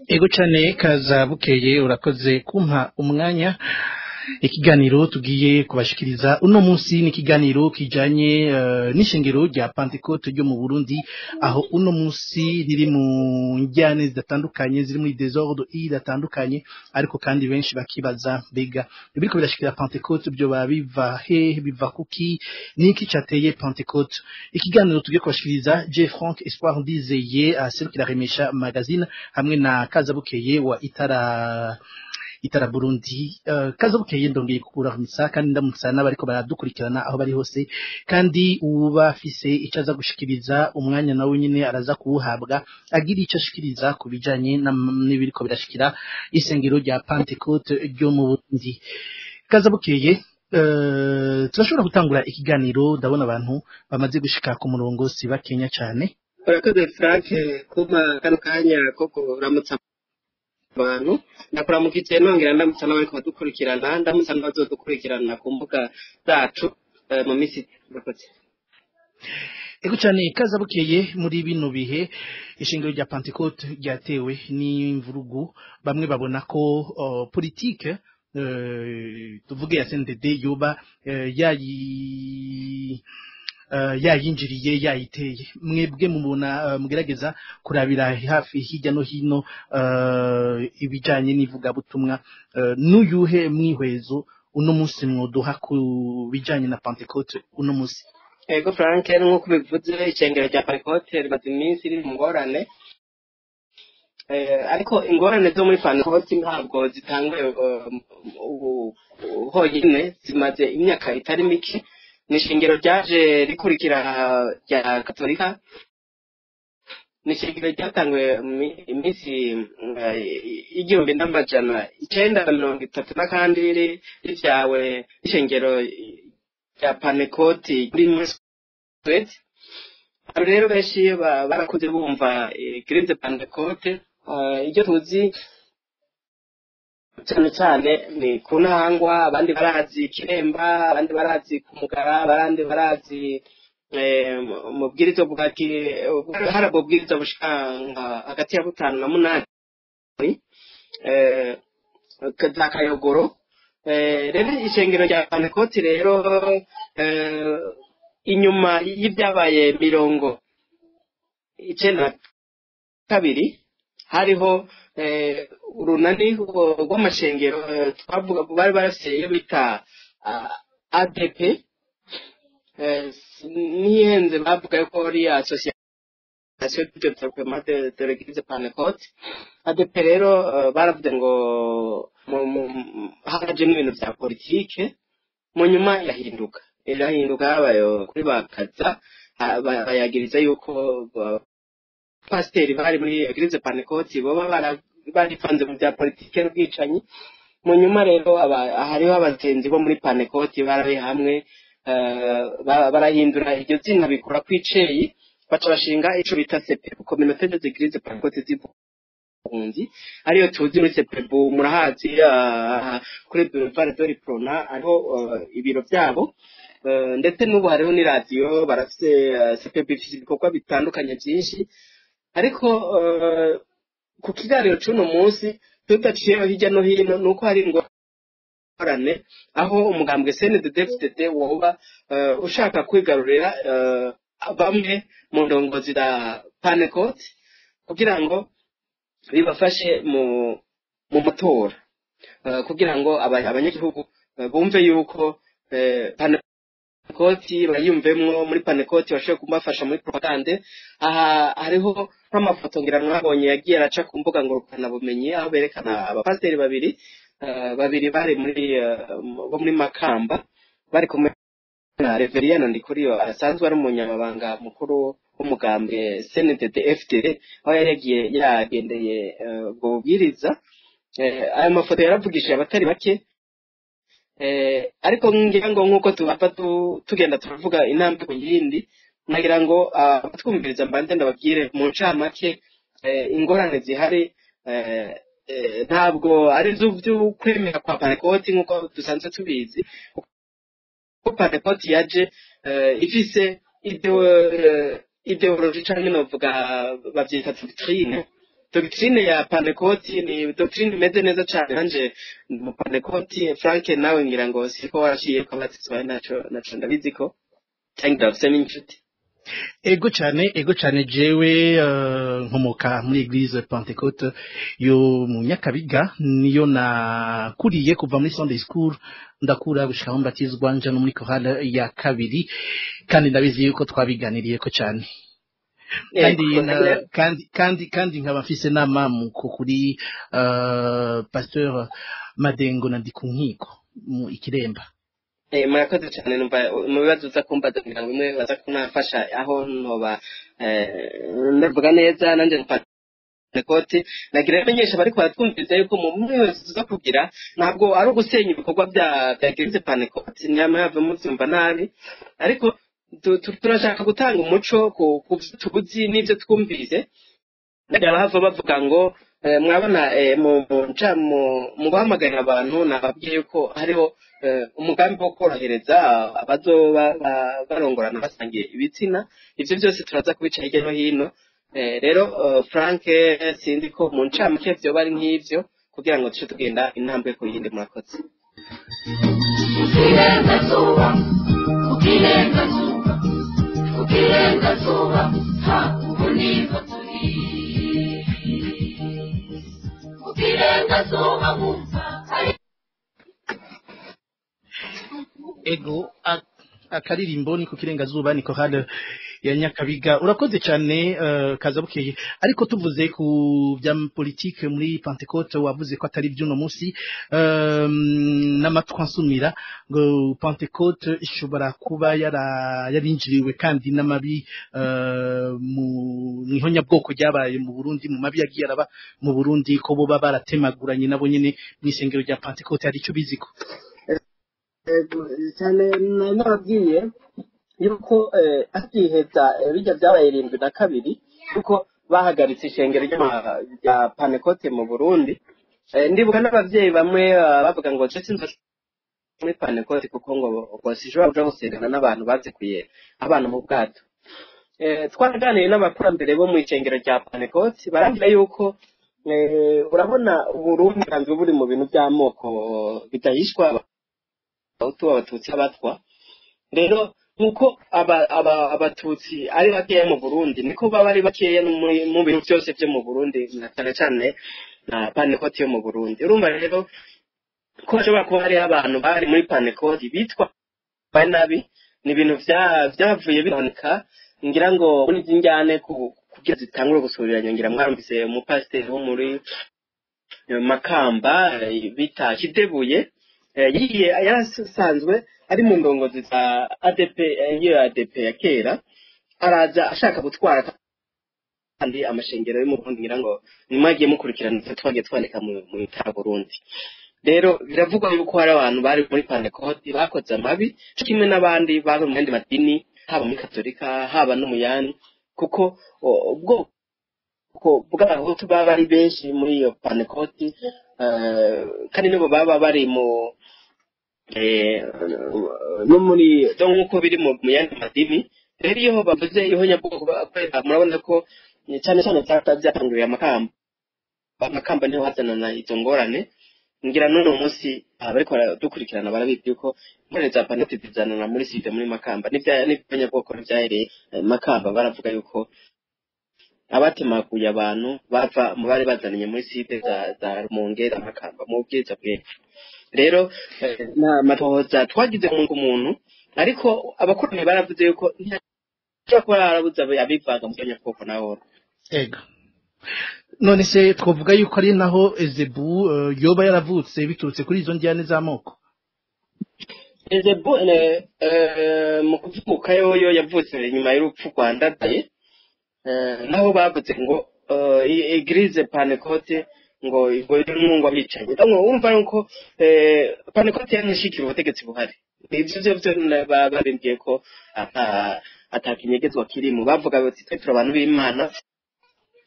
Ego cyane Kazabukeye, urakoze kumpa umwanya. Ikiganiro tugiye kubashikiriza uno munsi ni ikiganiro kijanye n'ishengero rya Pentecôte ryo mu Burundi, aho uno munsi riri mu njyane zidatandukanye, ziri muri désordre idatandukanye, ariko kandi benshi bakibaza: mbega ibiriko birashikira Pentecôte byo biva he, biva kuki, niki cateye Pentecôte? Ikiganiro tugiye kubashikiriza, J Frank Espoir Ndizeye aserukira Remesha Magazine, hamwe na Kazabukeye wa Itara Burundi. Kazabukeye, ndongeye kukuramutsa kandi ndamutsa n'abariko baradukurikirana aho bari hose, kandi uba afise icyo aza gushikiriza, umwanya nawe nyine araza kuwuhabwa agira icyo ashikiriza ku bijanye n'ibiriko birashikira isengero rya Pentecôte ryo mu Burundi. Kazabukeye, turashobora gutangura ikiganiro. Ndabona abantu bamaze gushika ku murongo si bakenya cyane. Urakoze Frank kumpa kano kanya ko kuramutsa abantu. Ndakuramukije, nongera ndamutsa n'abariko badukurikirana, ndamutsa n'abazodukurikirana ku mbuga zacu mu minsi. Murakoze. Ego cyane Kazabukeye, muri bino bihe ishingiro rya Pentecôte ryatewe n'imvurugu. Bamwe babona ko politike tuvuge ya CNDD yoba yayinjiriye, yayiteye. Mwebwe mubona, mugerageza kurabira hafi hirya no hino ibijanye n'ivugabutumwa, n'uyuhe mwihwezo uno munsi mwoduha ku bijanye na Pentecôte uno munsi? Ego Frank, nk'uko ubivuze, ishengero rya Pentecôte rimaze iminsi riri mu ngorane. Ariko ingorane zo muri Pentecôte ntabwo zitanguye ubu honyine, zimaze imyaka itari mike. Ni ishengero ryaje rikurikira rya Katolika, ni ishengero ryatanguye iminsi 1931 n'akandi, rivyawe n'ishengero rya Pentecôte muri Suède. Abantu rero benshi barakuze bumva Église Pentecôte. Ibyo tuzi cyane cyane ni ku Ntahangwa, abandi barazi Kiremba, abandi barazi ku Mugara, abandi barazi mu bwirizo bwa hari ububwiriza bushika hagati ya butanu na munani za Kayogoro. Rero ishengero rya Pentecôte rero, inyuma y'ibyabaye 92, hariho urunani rw'amashengero, twavuga bari bafise iyo bita ADP, ntihenze, bavuga yuko ari Association de développement de l'Église Pentecôte, ADP. Rero baravuze ngo hajemo ibintu vya politike, mu nyuma irahinduka habaye kuri bakaza bayagiriza yuko pasiteri bari muri Église Pentecôte boba barivanze mu bya politike n'ubwicanyi. Mu nyuma rero hariho abagenzi bo muri Pentecôte bari hamwe, barahindura iryo zina, bikura kw'iceyi, baca bashinga ico bita CPEB, Communauté des Églises Pentecôte z'Uburundi, ariyo tuzi muri CPEB. Murahazi, kuri Boulevard de l'Uprona hariho ibiro byabo, ndetse n'ubu hariho n'iradiyo barafise. CPEB ifise ibikorwa bitandukanye byinshi, ariko ku kiganiro c'uno munsi tudaciye hirya no hino, nuko hari ingorane aho umugambwe CNDD-FDD woba ushaka kwigarurira bamwe mu ndongozi za Pentecôte kugira ngo bibafashe mu matora, kugira ngo abanyagihugu bumve yuko Pentecôte bayumvemwo muri Pentecôte, bashobore kubafasha muri propagande. Aha hariho nk'amafoto ngira mwabonye yagiye araca ku mbuga ngurukanabumenyi, aho berekana abapasiteri babiri bari muri bo muri Makamba, bari kumwe na Reveriyano Ndikuriyo asanzwe ari umunyamabanga mukuru w'umugambwe CNDD FDD, aho yari yagiye yagendeye ubwo bubwiriza. Ayo mafoto yaravugishije abatari bake. Ariko ngira ngo nk'uko tubava tugenda turavuga intambwe ku yindi, nagira ngo abatwumviriza mbanze ndababwire mu ncamake ingorane zihari. Ntabwo ari z'ukwemera kwa Pentecôte nk'uko dusanzwe tubizi, kuko Pentecôte yaje ifise idéologie canke novuga bavyita doctrine. Doctrine ya Pantekoti ni doctrine imeze neza cane. Nanje mu Pantekoti, Frank, nawe ngira ngo siko warashiye ko abatizwa, naco ndabizi ko canke ndafise n'inshuti. Ego cyane, ego cyane. Jewe nkomoka muri Église Pentecôte yo mu Nyakabiga, niyo nakuriye kuva muri Sunday school, ndakura gushika aho mbatizwa, nja no muri chorale ya kabiri, kandi ndabizi yuko twabiganiriye ko cyane, kandi kandi nkaba mfise n'amamuko kuri Pasteur Madengo na Ndikunkiko mu Ikiremba. Murakoze cyane. Numva mu bibazo uza kumbaza ngira ngo bimwe baza kunafasha aho ntoba ndavuga neza. Nanjye Pantekoti, nagira menyesha bariko baratwumviriza yuko mu mwese tuza kugira ntabwo ari ugusenya ibikorwa bya Église Pentecôte, nyamara mubyumva nabi, ariko turashaka gutanga umuco ku byo tuzi n'ibyo twumvise. Bahava bavuga ngo mwabona mu guhamagarira abantu, nababwiye yuko hariho umugambi wo korohereza abazoba barongorana basangiye ibitsina. Ivyo byose turaza kubica hirya no hino. Rero Frank, sindi ko mu ncamake vyoba ari nk'ivyo kugira ngo tuce tugenda intambwe ku yindi. Murakoze. Ukirengazuba, ukirengazuba, ukirengazuba, ha, ubu niho turi. Ukirengazuba wumva hari Ego, akaririmbo ni ku kirengazuba, ni chorale ya Nyakabiga. Urakoze cyane, Kazabukeye. Ariko tuvuze ku bya politike muri Pentecôte, wavuze ko atari by'uno munsi, n'amatwi ansumira ngo Pentecôte ishobora kuba yarinjiriwe kandi n'amabi mu ihonyabwoko ryabaye mu Burundi, mu mabi yagiye araba mu Burundi, ko boba baratemaguranye nabo nyene mw'isengero rya Pentecôte. Hari icyo biziko? Cyane, nababwiye yuko akiheza bijya byabaye 72, yuko bahagaritse ishengero rya Pantekote mu Burundi. Ndibuka n'abavyeyi bamwe bavuga ngo je sinzo muri Pantekote kuko ngo sinshobora kuja gusengana n'abantu bazikuye abana mu bwato. Twaraganiriye n'abakurambere bo mu ishengero rya Pantekote, barambwira yuko urabona Uburundi busanzwe buri mu bintu by'amoko bidahishwa, Abahutu, Abatutsi, Abatwa. Rero nkuko Abatutsi ari bakeya mu Burundi, niko baba ari bakeya no mu bintu byose byo mu Burundi, na cyane cyane na Pantekoti yo mu Burundi. Urumva rero ko hashobora kuba hariho abantu bari muri Pantekoti bitwa nabi. Ni ibintu vyavuye biboneka, ngira ngo muri izi njyane kugira zitangure gusubiranya. Ngira mwarumvise umupasiteri wo muri Makamba bita Kidebuye, yagiye yarasanzwe ari mu ndongozi za ADP, iyo ADP ya kera, araza ashaka gutwara kandi amashengero yo mu Burundi. Ngira ngo nimwagiye mukurikirana ivyo twagiye twandika mu bitabo Burundi. Rero biravugwa yuko hari abantu bari muri Pantekoti bakoze amabi, co kimwe n'abandi baba mu yandi madini, haba muri Katolika, haba no mu yandi, kuko ubwoko bw'Abahutu baba ari benshi muri iyo Pantekoti, kandi nibo baba bari mu no muri donc nk'uko biri mu yandi madini. Rero iyo bavuze ihonyabwoko, murabona ko cyane cyane byatanguriye Amakamba. Amakamba niho hazanana izo ngorane. Ngira n'uno munsi abariko baradukurikirana barabizi yuko ingorane za Pantekoti zizanana muri side muri Makamba, n'iby'abanyabwoko ntibyahereye Makamba. Baravuga yuko abatemaguye abantu bava mu bari bazananye muri side za Rumonge, za Makamba, mu bwiza bw'epfo. Rero nta matohoza twagize ku muntu, ariko abakurambere baravuze yuko ntiyashobora kuba yarabuze abivanga mu by'abanyabwoko naho. Ego, none se twavuga yuko ari naho Ezebu yoba yaravutse biturutse kuri izo njyane z'amoko? Ezebu mu kuvuka yoyo yavutse nyuma y'urupfu rwa Ndadaye, naho bavuze ngo Église Pentecôte ngo ngo abicanyi. Donc urumva yuko Pentecôte yanishikira ubutegetsi buhari. Ivyo byo babimbwiye ko atakinyegezwa kirimo. Bavuga bati twe turi abantu b'Imana,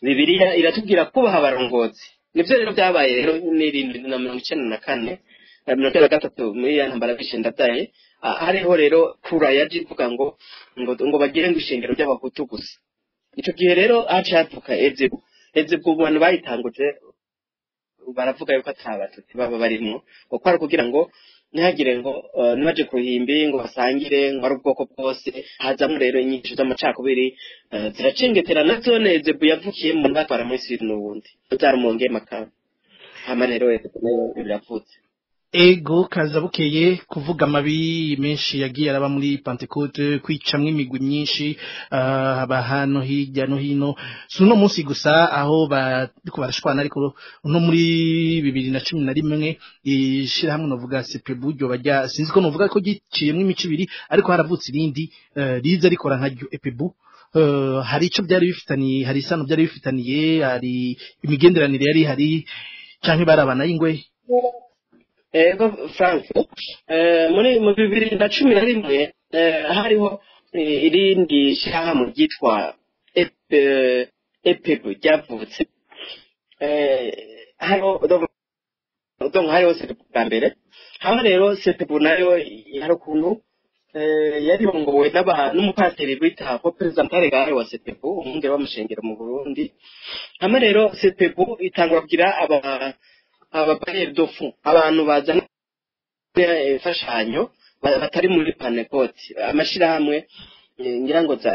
Bibiliya iratubwira kubaha abarongozi. Nivyo rero byabaye. Rero n'794 na 93 muri ya ntambara bishe Ndadaye, hariho rero kura yaje ivuga ngo bagire ngo ishengero ry'Abahutu gusa. Ico gihe rero haciye havuka EZEBU. EZEBU abantu bayitanguje baravuga yuko ata Batutsi baba barimwo, ngo kwari kugira ngo ntihagire ngo ntibaje ku ruhimbi ngo basangire, ngo ari ubwoko bwose. Hazamwo rero inyigisho z'amacakubiri, ziracengetera na zone EZEBU yavukiyemo, batwara muri Sud n'ubundi za Rumonge, Makamba. Hama rero EZEBU nayo biravutse. Ego, kaza bukeye kuvuga amabi menshi yagiye araba muri Pentecôte, kwicamwo imigwi myinshi, haba hano hirya no hino. Si uno munsi gusa aho bariko barashwana, ariko no muri 2011 ishirahamwe novuga CPB ryo bajya, sinzi ko novuga ko giciyemwo imico ibiri, ariko haravutse irindi riza rikora nka ryo EPBU. Hari ico byari bifitaniye, hari isano byari bifitaniye, hari imigenderanire yari hari, canke barabana y'ingwe? Ego Frank, muri mu 2011 hariho irindi shyirahamwe ryitwa EPB ryavutse. Hariho donc hariho CPB bwa mbere, haba rero CPB nayo hari ukuntu yarirongowe n'umupasiteri bita représentant légal wa CPB, umwungere w'amashengero mu Burundi. Hamwe rero CPB itangura kugira aba bailleurs de fonds, abantu bazana imfashanyo batari muri Pentecôte, amashirahamwe, ngira ngo za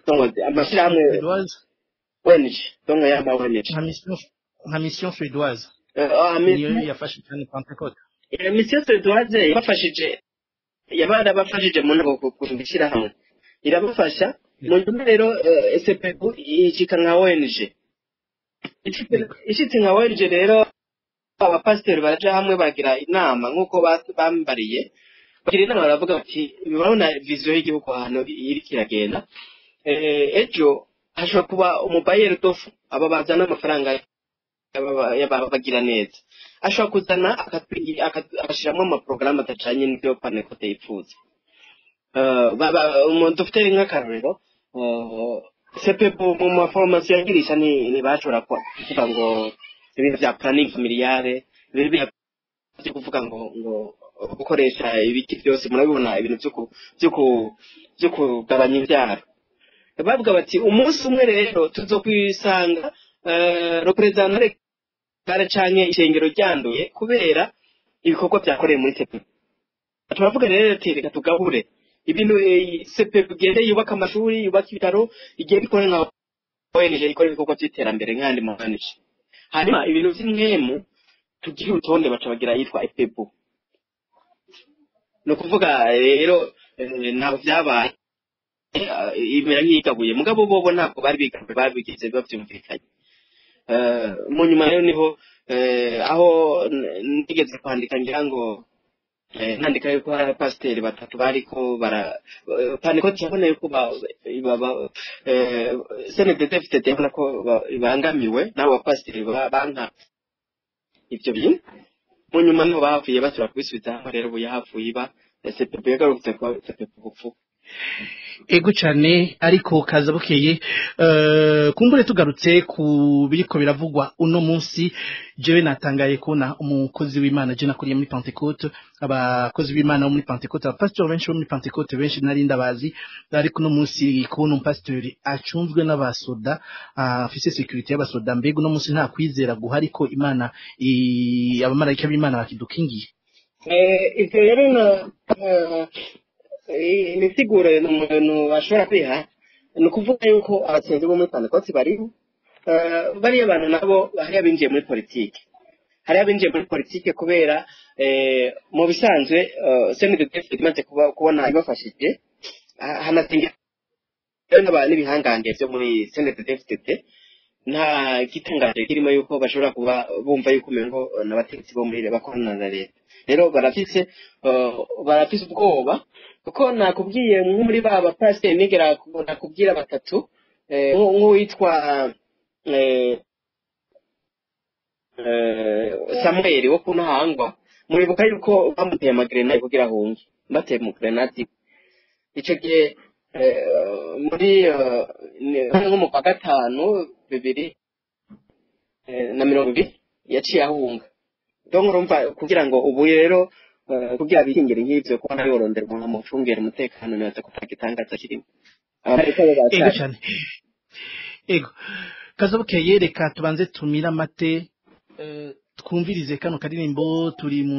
donc amashirahamwe Suédoise. ONG, donc y'ama ONG. Nka mission suédoise niyo yafashe cyane Pentecôte. Mission suédoise yabafashije, yabarabafashije mu ntabwo gushinga ishirahamwe, irabafasha. Mu nyuma rero SPB ishika nka ONG. Ishitse nka ONG rero, abapasiteri baraja hamwe bagira inama nk'uko bambariye, bagira inama baravuga bati: "Urabona vision y'igihugu ahantu iriko iragenda, ejo hashobora kuba umu bailleur de fonds, aba bazana amafaranga y'abagira neza, ashobora kuzana agashiramwo amaporogaramu adacanye n'ibyo Pentecôte yifuza." Umuntu dufite nk'akarorero, CPB mu ma formations yagirisha ntibashobora kuvuga ngo ibintu vya planning familiale, ibintu byo kuvuga ngo gukoresha ibiti byose, murabibona, ibintu vyo kugabanya imvyaro. Bavuga bati: "Umunsi umwe rero tuzokwisanga représentant légal canke ishengero ryanduye kubera ibikorwa vyakorewe muri CPB." Turavuga rero ati: "Reka tugabure ibintu, CPB igende yubaka amashuri, yubaka ibitaro, igihe bikore nka ONG, ikora ibikorwa vy'iterambere nk'ayandi ma ONG, hanyuma ibintu vy'impwemu tugire urutonde." Baca bagira yitwa EPBU. Ni ukuvuga rero ntabwo vyabaye, imera nk'iyigabuye, mugabo bobo ntabwo bari bigabuye, babigize bavyumvikanye. Mu nyuma rero niho aho nigeze kwandika, ngira ngo nandika yuko hari abapasiteri batatu bariko bara Pentecôte yabona yuko CNDD-FDD yabona ko bangamiwe n'abo bapasiteri banka ivyo bintu. Mu nyuma niho bahavuye basubira kubisubiza hamwe rero, ubu yahavuye iba CPB, yagarutse kuba CPB gupfu. Ego cyane, ariko kaza bukeye, kumbure tugarutse ku biriko biravugwa uno munsi, jewe natangaye kubona umukozi w'Imana, je nakuriye muri Pentecôte, abakozi b'Imana bo muri Pentecôte, abapasiteri benshi bo muri Pentecôte benshi nari ndabazi, ariko uno munsi kubona umupasiteri acunzwe n'abasoda, afise sécurité y'abasoda, mbega uno munsi nta kwizera guhari ko Imana abamarayika b'Imana bakidukingiye? Ivyo rero imisiguro umuntu ashobora kwiha ni ukuvuga yuko abasenzi bo muri Pentecôte bariho. Bariya bantu nabo hariya binjiye muri politike, hariya binjiye muri politike kubera mu bisanzwe CNDD imaze kubona ibafashije, hanasingira n'ibihangange vyo muri CNDD-FDD, nta gitangaje kirimo yuko bashobora kuba bumva yuko umengo n'abategetsi bo muri bakorana na leta. Rero barafise ubwoba, kuko nakubwiye nko muri ba bapasiteri nigera nakubwira batatu, nk'uwitwa Samuel wo ku Ntahangwa, muribuka yuko bamuteye ama grenades kugira ahunge, bateye mu grenade ico gihe, muri nko mu kwa gatanu 2020 yaciye ahunga. Donc urumva, kugira ngo ubu rero kugira bikingire nk'ivyo, kuba nawe yorondera umuntu amucungera umutekano, nibaza ko atagitangaza kirimo. Abamarayika bo Ego batari. cyane. Ego Kazabukeye, reka tubanze tumire amate, twumvirize kano karirimbo. Turi mu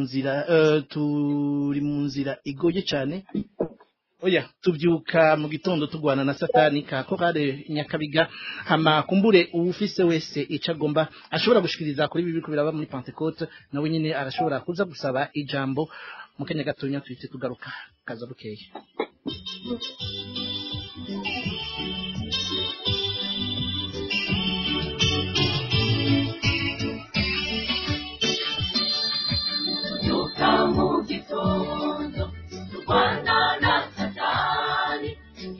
nzira igoye cyane. Oya, tubyuka mu gitondo tugwana na Satani, ka korale Nyakabiga. Hama kumbure uwufise wese ico agomba ashobora gushikiriza kuri ibi biriko biraba muri Pentecôte, nawe nyine arashobora kuza gusaba ijambo mu kanya gatonya. Tuhite tugaruka. Kazabukeye. Tubyuka mu gitondo turwana na Satani,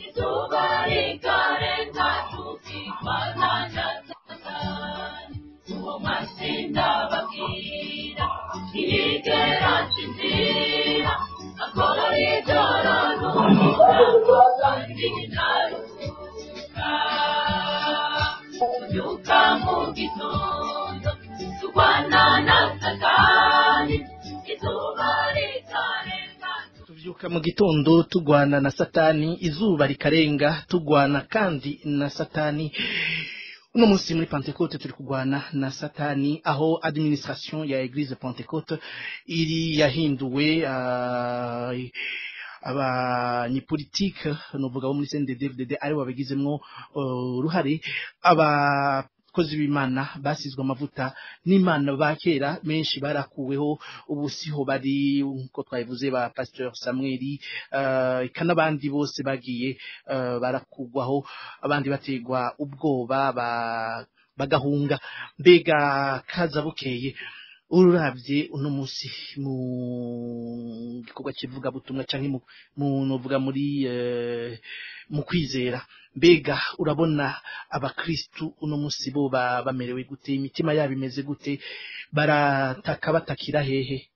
izuba rikarenga tukirwana na Satani. Uwo matsinda babwira ntiyigera asinzira, akora ijoro n'umurango kandi ntaruhuka. Tubyuka mu gitondo turwana na Satani, izuba rikarenga. Tuvyuka mu gitondo tugwana na Satani, izuba rikarenga tugwana kandi na Satani. Uno munsi muri Pentecôte turi kugwana na Satani, aho administration ya Église Pentecôte iri yahinduwe, abanyepolitike novuga bo muri CNDD-FDD aribo babigizemwo uruhare. Abakozi b'Imana basizwe amavuta n'Imana ba kera benshi barakuweho, ubu siho bari, nkuko twabivuze, ba Pasteur Samuel, eka n'abandi bose bagiye barakugwaho, abandi bategwa ubwoba bagahunga. Mbega Kaza Bukeye, ururavye uno munsi mu gikorwa kivuga butumwa canke mu novuga muri mu kwizera, mbega urabona abakristu uno munsi bo bamerewe gute? Imitima yabo imeze gute? Barataka batakira hehe?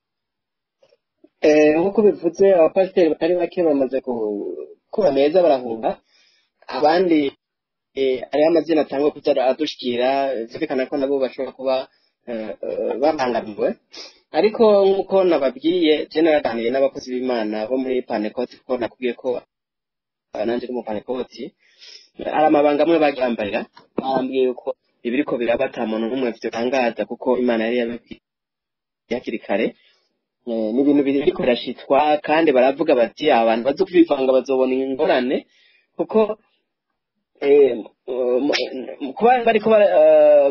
Nk'uko bivuze, abapasiteri batari bake bamaze kuba meza barahunga. Abandi hariho amazina atangwa kuza adushikira, vyumvikana ko nabo bashobora kuba babangamiwe. Ariko nk'uko nababwiye, je naraganiriye n'abakozi b'Imana bo muri Pantekoti, kuko nakubwiye ko nanje ndi mu Pantekoti. Hari amabanga amwe bagiye bambarira, barambwiye yuko ibiriko biraba ata muntu n'umwe vyotangaza, kuko Imana yari yabibwiye hakiri kare. Ni ibintu biriko birashitswa, kandi baravuga bati abantu bazo kwivanga bazobona ingorane, kuko kuba bariko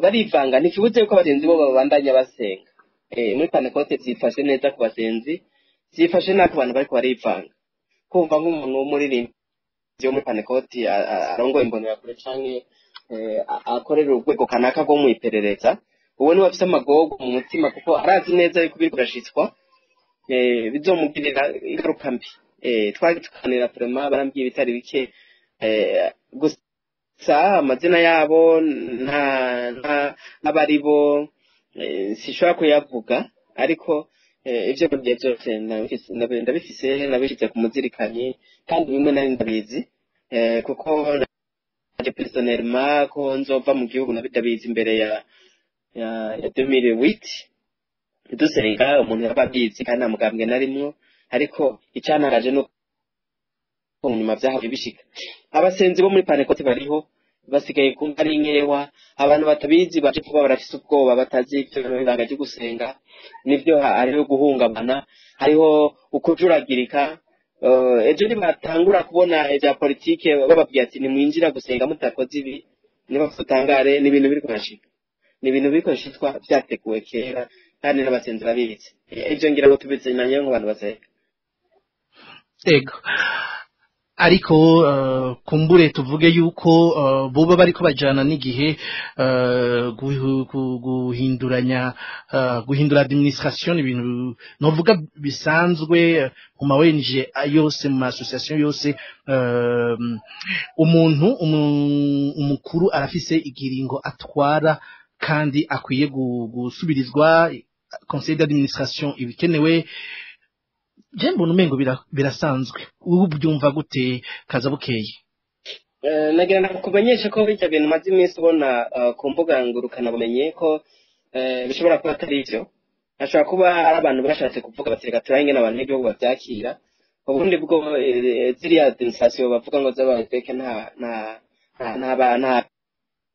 barivanga ntikibuze yuko abagenzi bo babandanya basenga. Muri Pantekote vyifashe neza ku basenzi, vyifashe nabi ku bantu bariko barivanga. Kumva nk'umuntu w'umuririmbyi wo muri Pantekoti arongoye imbonerakure canke akorera urwego kanaka rwo mw'iperereza, uwo niwe afise amagorwa mu mutima, kuko arazi neza yuko biriko birashitswa bizomugirira ingaruka mbi. Twari tuganira, vraiment barambwiye ibitari bike. Gusa amazina yabo nta n'abaribo sinshobora kuyavuga, ariko ivyo mbwiye byose ndabifise, nabishyize ku muzirikanyi, kandi bimwe nari ndabizi, kuko nanje personnellement ko nzova mu gihugu ndabizi imbere ya 2008. Dusenga umuntu yaba abizi, kandi nta mugambwe narimwo. Ariko icantaraje nuko mu nyuma vyahavuye bishika. Abasenzi bo muri Pantekote bariho, basigaye kumva ari nkewa. Abantu batabizi baje kuba barafise ubwoba, batazi ivyo ibanga ryo gusenga nivyo. Hariho guhungabana, hariho ukujuragirika. Ejo nibatangura kubona ivya politike bababwiye ati nimwinjira gusenga mutakoze ibi, nibafutangare. Ni ibintu biriko birashika, ni ibintu biriko birashitwa vyateguwe kera, kandi n'abasenzi babizi. Ivyo ngira ngo tubizinanye nk'abantu basenga. Ego, ariko kumbure tuvuge yuko boba bariko bajana n'igihe, guhinduranya, guhindura administration, ibintu novuga bisanzwe mu ma ONG yose, mu ma association yose. Umuntu umukuru arafise igiringo atwara kandi akwiye gusubirizwa. Conseil d'administration ibikenewe. Je mbona umengo birasanzwe. Ubu byumva gute, Kaza Bukeye? Nagira nakumenyesha ko bijya bintu maze iminsi ubona ku mbuga ngurukanabumenyi ko bishobora kuba atari ivyo. Hashobora kuba ari abantu bashatse kuvuga bati reka turabe ingene abantu b'igihugu bavyakira. Ubundi bwo ziriya dénonciation bavuga ngo z'abayeveke nta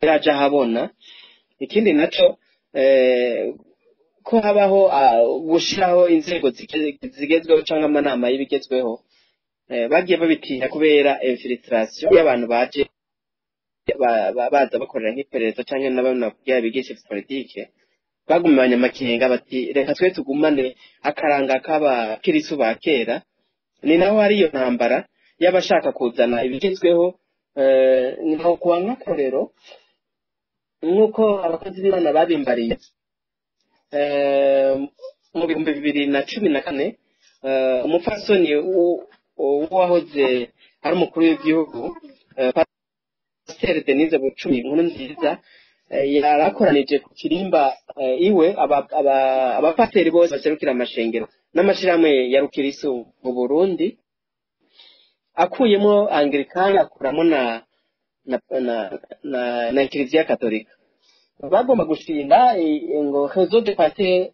biraja habona. Ikindi naco, ko habaho gushiraho inzego zigezweho canke amanama y'ibigezweho, bagiye babitinya kubera infiltration y'abantu baje baza bakorera nk'iperereza canke n'abana bigisha politike. Bagumanye amakenga bati: "Reka twe tugumane akaranga k'abakirisu ba kera." Ni naho hari iyo ntambara y'abashaka kuzana ibigezweho. Nko kuwa nk'akarorero, nk'uko abakozi b'Imana babimbariye, mu 2014, umupfasoni w'uwahoze ari umukuru w'igihugu, Pasiteri Denise Bucumi Nkuru Nziza, yarakoranije ku kirimba iwe abapasiteri bose baserukira amashengero n'amashirahamwe ya rukirisu mu Burundi, akuyemo Anglikani, akuramo na Kiliziya Katolika. Bagomba gushinga ngo réseau de pasteurs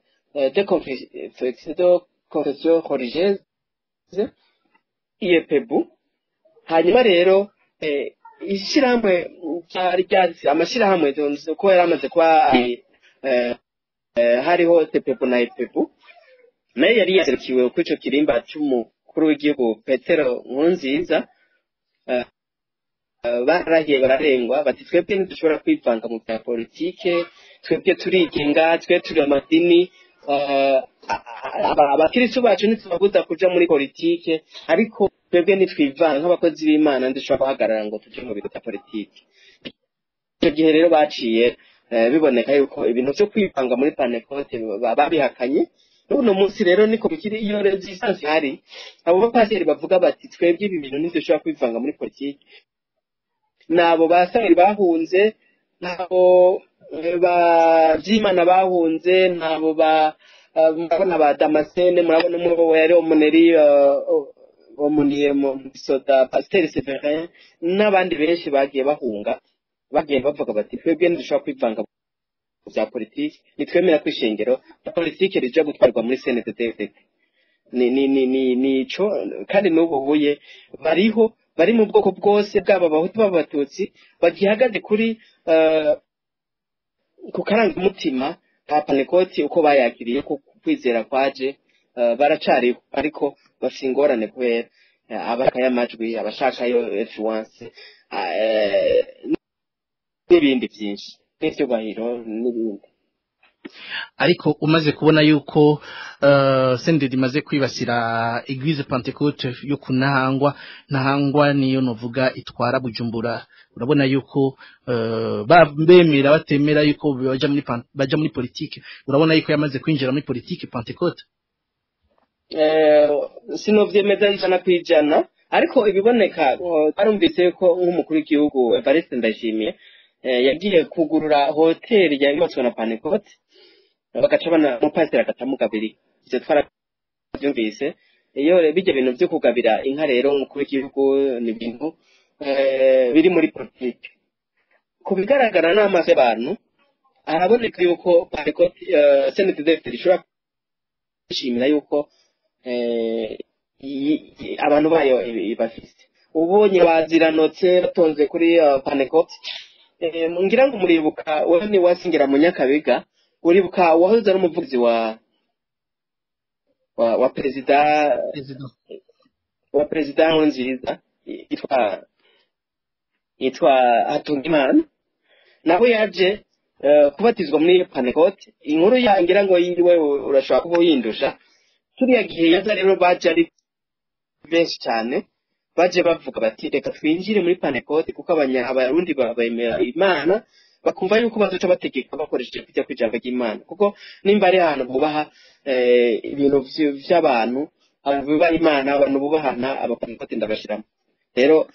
de confession religieuse, IEPEBU. Hanyuma rero ishyirahamwe ryari ryatsi amashirahamwe ko yari amaze kuba hariho CEPEBU na IPEBU, nayo yari yaserukiwe kuri ico kirimba c'umukuru w'igihugu Petero Nkurunziza. Barahiye bararengwa bati: "Twebwe ntidushobora kwivanga mu bya politike, twebwe turigenga, twe turi amadini, abakirisu bacu ntitubabuza kuja muri politike, ariko twebwe ntitwivanga nk'abakozi b'Imana, ntidushobora guhagarara ngo tuje mu bintu bya politike." Icyo gihe rero baciye biboneka yuko ibintu vyo kwivanga muri Pantekote babihakanye. N'uno munsi rero niko bikiri. Iyo resistance ihari, abo bapasiteri bavuga bati: "Twebwe ibi bintu ntidushobora kwivanga muri politike", nabo ba Samweli bahunze, nabo ba Byimana bahunze, nabo ba murabona ba Damascene, murabona umwe yari omuneri omuniye mu soda, Pasiteri Severin n'abandi benshi bagiye bahunga, bagiye bavuga bati: "Twebwe ntidushobora kwivanga mu bya politiki, ntitwemera ko ishengero rya politiki rija gutwarwa muri CNDD-FDD." Ni ico. Kandi n'ubu buye bariho, bari mu bwoko bwose, bwaba Abahutu, baba Abatutsi, bagihagaze kuri ku karangamutima ka Pantekoti uko bayakiriye, ko kwizera kwaje, baracariho, ariko bafite ingorane kubera abashakayo amajwi, abashakayo influence, n'ibindi byinshi n'ivyubahiro n'ibindi. Ariko umaze kubona yuko CNDD imaze kwibasira Église Pentecôte yo kunahangwa, Ntahangwa niyo novuga itwara Bujumbura, urabona yuko bemera batemera yuko baja muri politike, urabona yuko yamaze kwinjira muri politike Pentecôte? Sinovyemeza 100%, ariko ibiboneka, barumvise ko nk'umukuru w'igihugu Evariste Ndayishimiye yagiye kugurura hoteli yubatswe na Pantecote, bagaca bana umupasiteri agatamugabira. Ivyo twaravyumvise. Iyo bijya bintu vyo kugabira inka rero umukuru w'igihugu ni ibintu biri muri politike. Ku bigaragara n'amaso y'abantu, haraboneka yuko Pantecote, CNDD ishobora kwishimira yuko abantu bayo ibafise, ubonye baziranotse batonze kuri Pantecote. Ngira ngo muribuka, wewe ni wasingira mu Nyakabiga, uribuka wahoze ari umuvugizi wa perezida Perezida. wa perezida Nkurunziza, yitwa Hatungimana, nawe yaje kubatizwa muri Pantecote. Inkuru yangira ngo yiwe urashobora kuba uyindusha. Kiriya gihe yaza rero baje ari benshi cyane, baje bavuga bati: "Reka twinjire muri Pantecote", kuko Abarundi bemera Imana, bakumva yuko bazoca bategeka bakoresheje kujya kw'ijambo ry'Imana, kuko nimba ari ahantu bubaha ibintu vy'abantu, abantu bubaha Imana, abantu bubahana, Abapantekote ndabashiramo. Rero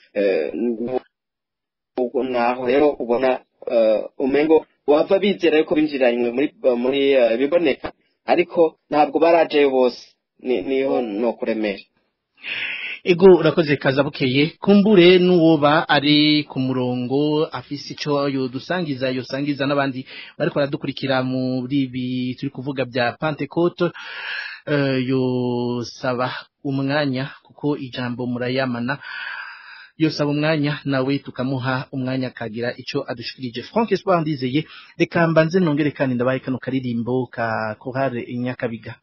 ubwo naho rero ubona umengo wava bizera yuko binjiranywe muri biboneka, ariko ntabwo barajeyo bose, niho no kuremera. Ego, urakoze Kazabukeye. Kumbure n'uwoba ari ku murongo afise ico yodusangiza, yosangiza n'abandi bariko baradukurikira muri ibi turi kuvuga bya Pentecôte. Yosaba umwanya kuko ijambo murayamana, yosaba umwanya nawe tukamuha umwanya akagira ico adushikirije. Frank Espoir Ndizeye, reka mbanze nongere kandi ndabaye kano karirimbo ka Chorale Nyakabiga.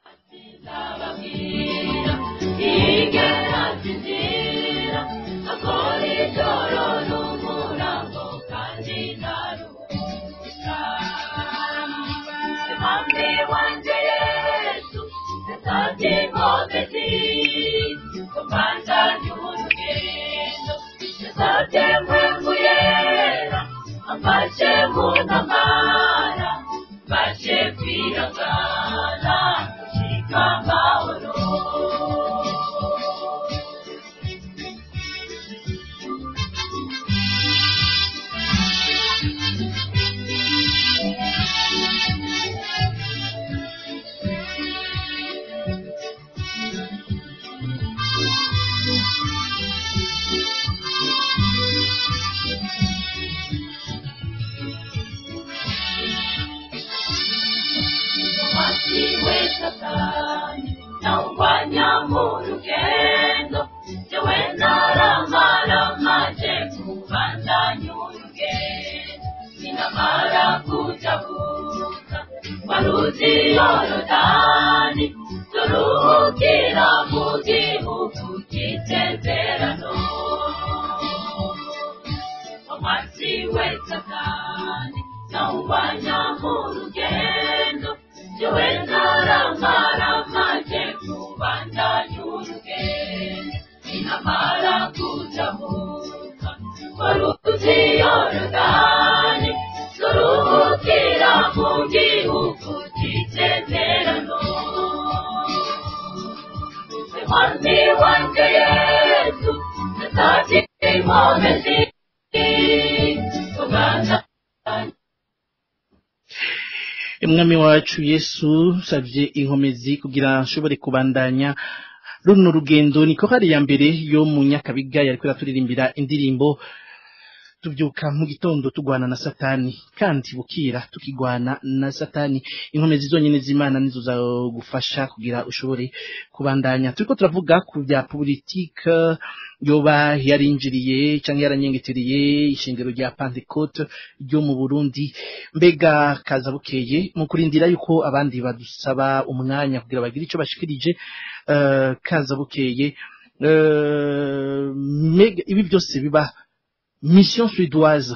Umwami wacu Yesu, nsavye inkomezi kugira nshobore kubandanya runo rugendo. Ni korali ya mbere yo mu Nyakabiga yariko iraturirimbira indirimbo tubyuka mu gitondo tugwana na Satani, kandi bukira tukigwana na Satani. Inkomezi zonyene z'Imana nizo zagufasha kugira ushobore kubandanya. Turiko turavuga ku bya politike yoba yarinjiriye canke yaranyengetereye ishengero rya Pentecote ryo mu Burundi. Mbega kaza bukeye mu kurindira yuko abandi badusaba umwanya kugira bagire ico bashikirije, kaza bukeye, mega ibi byose biba Mission suédoise,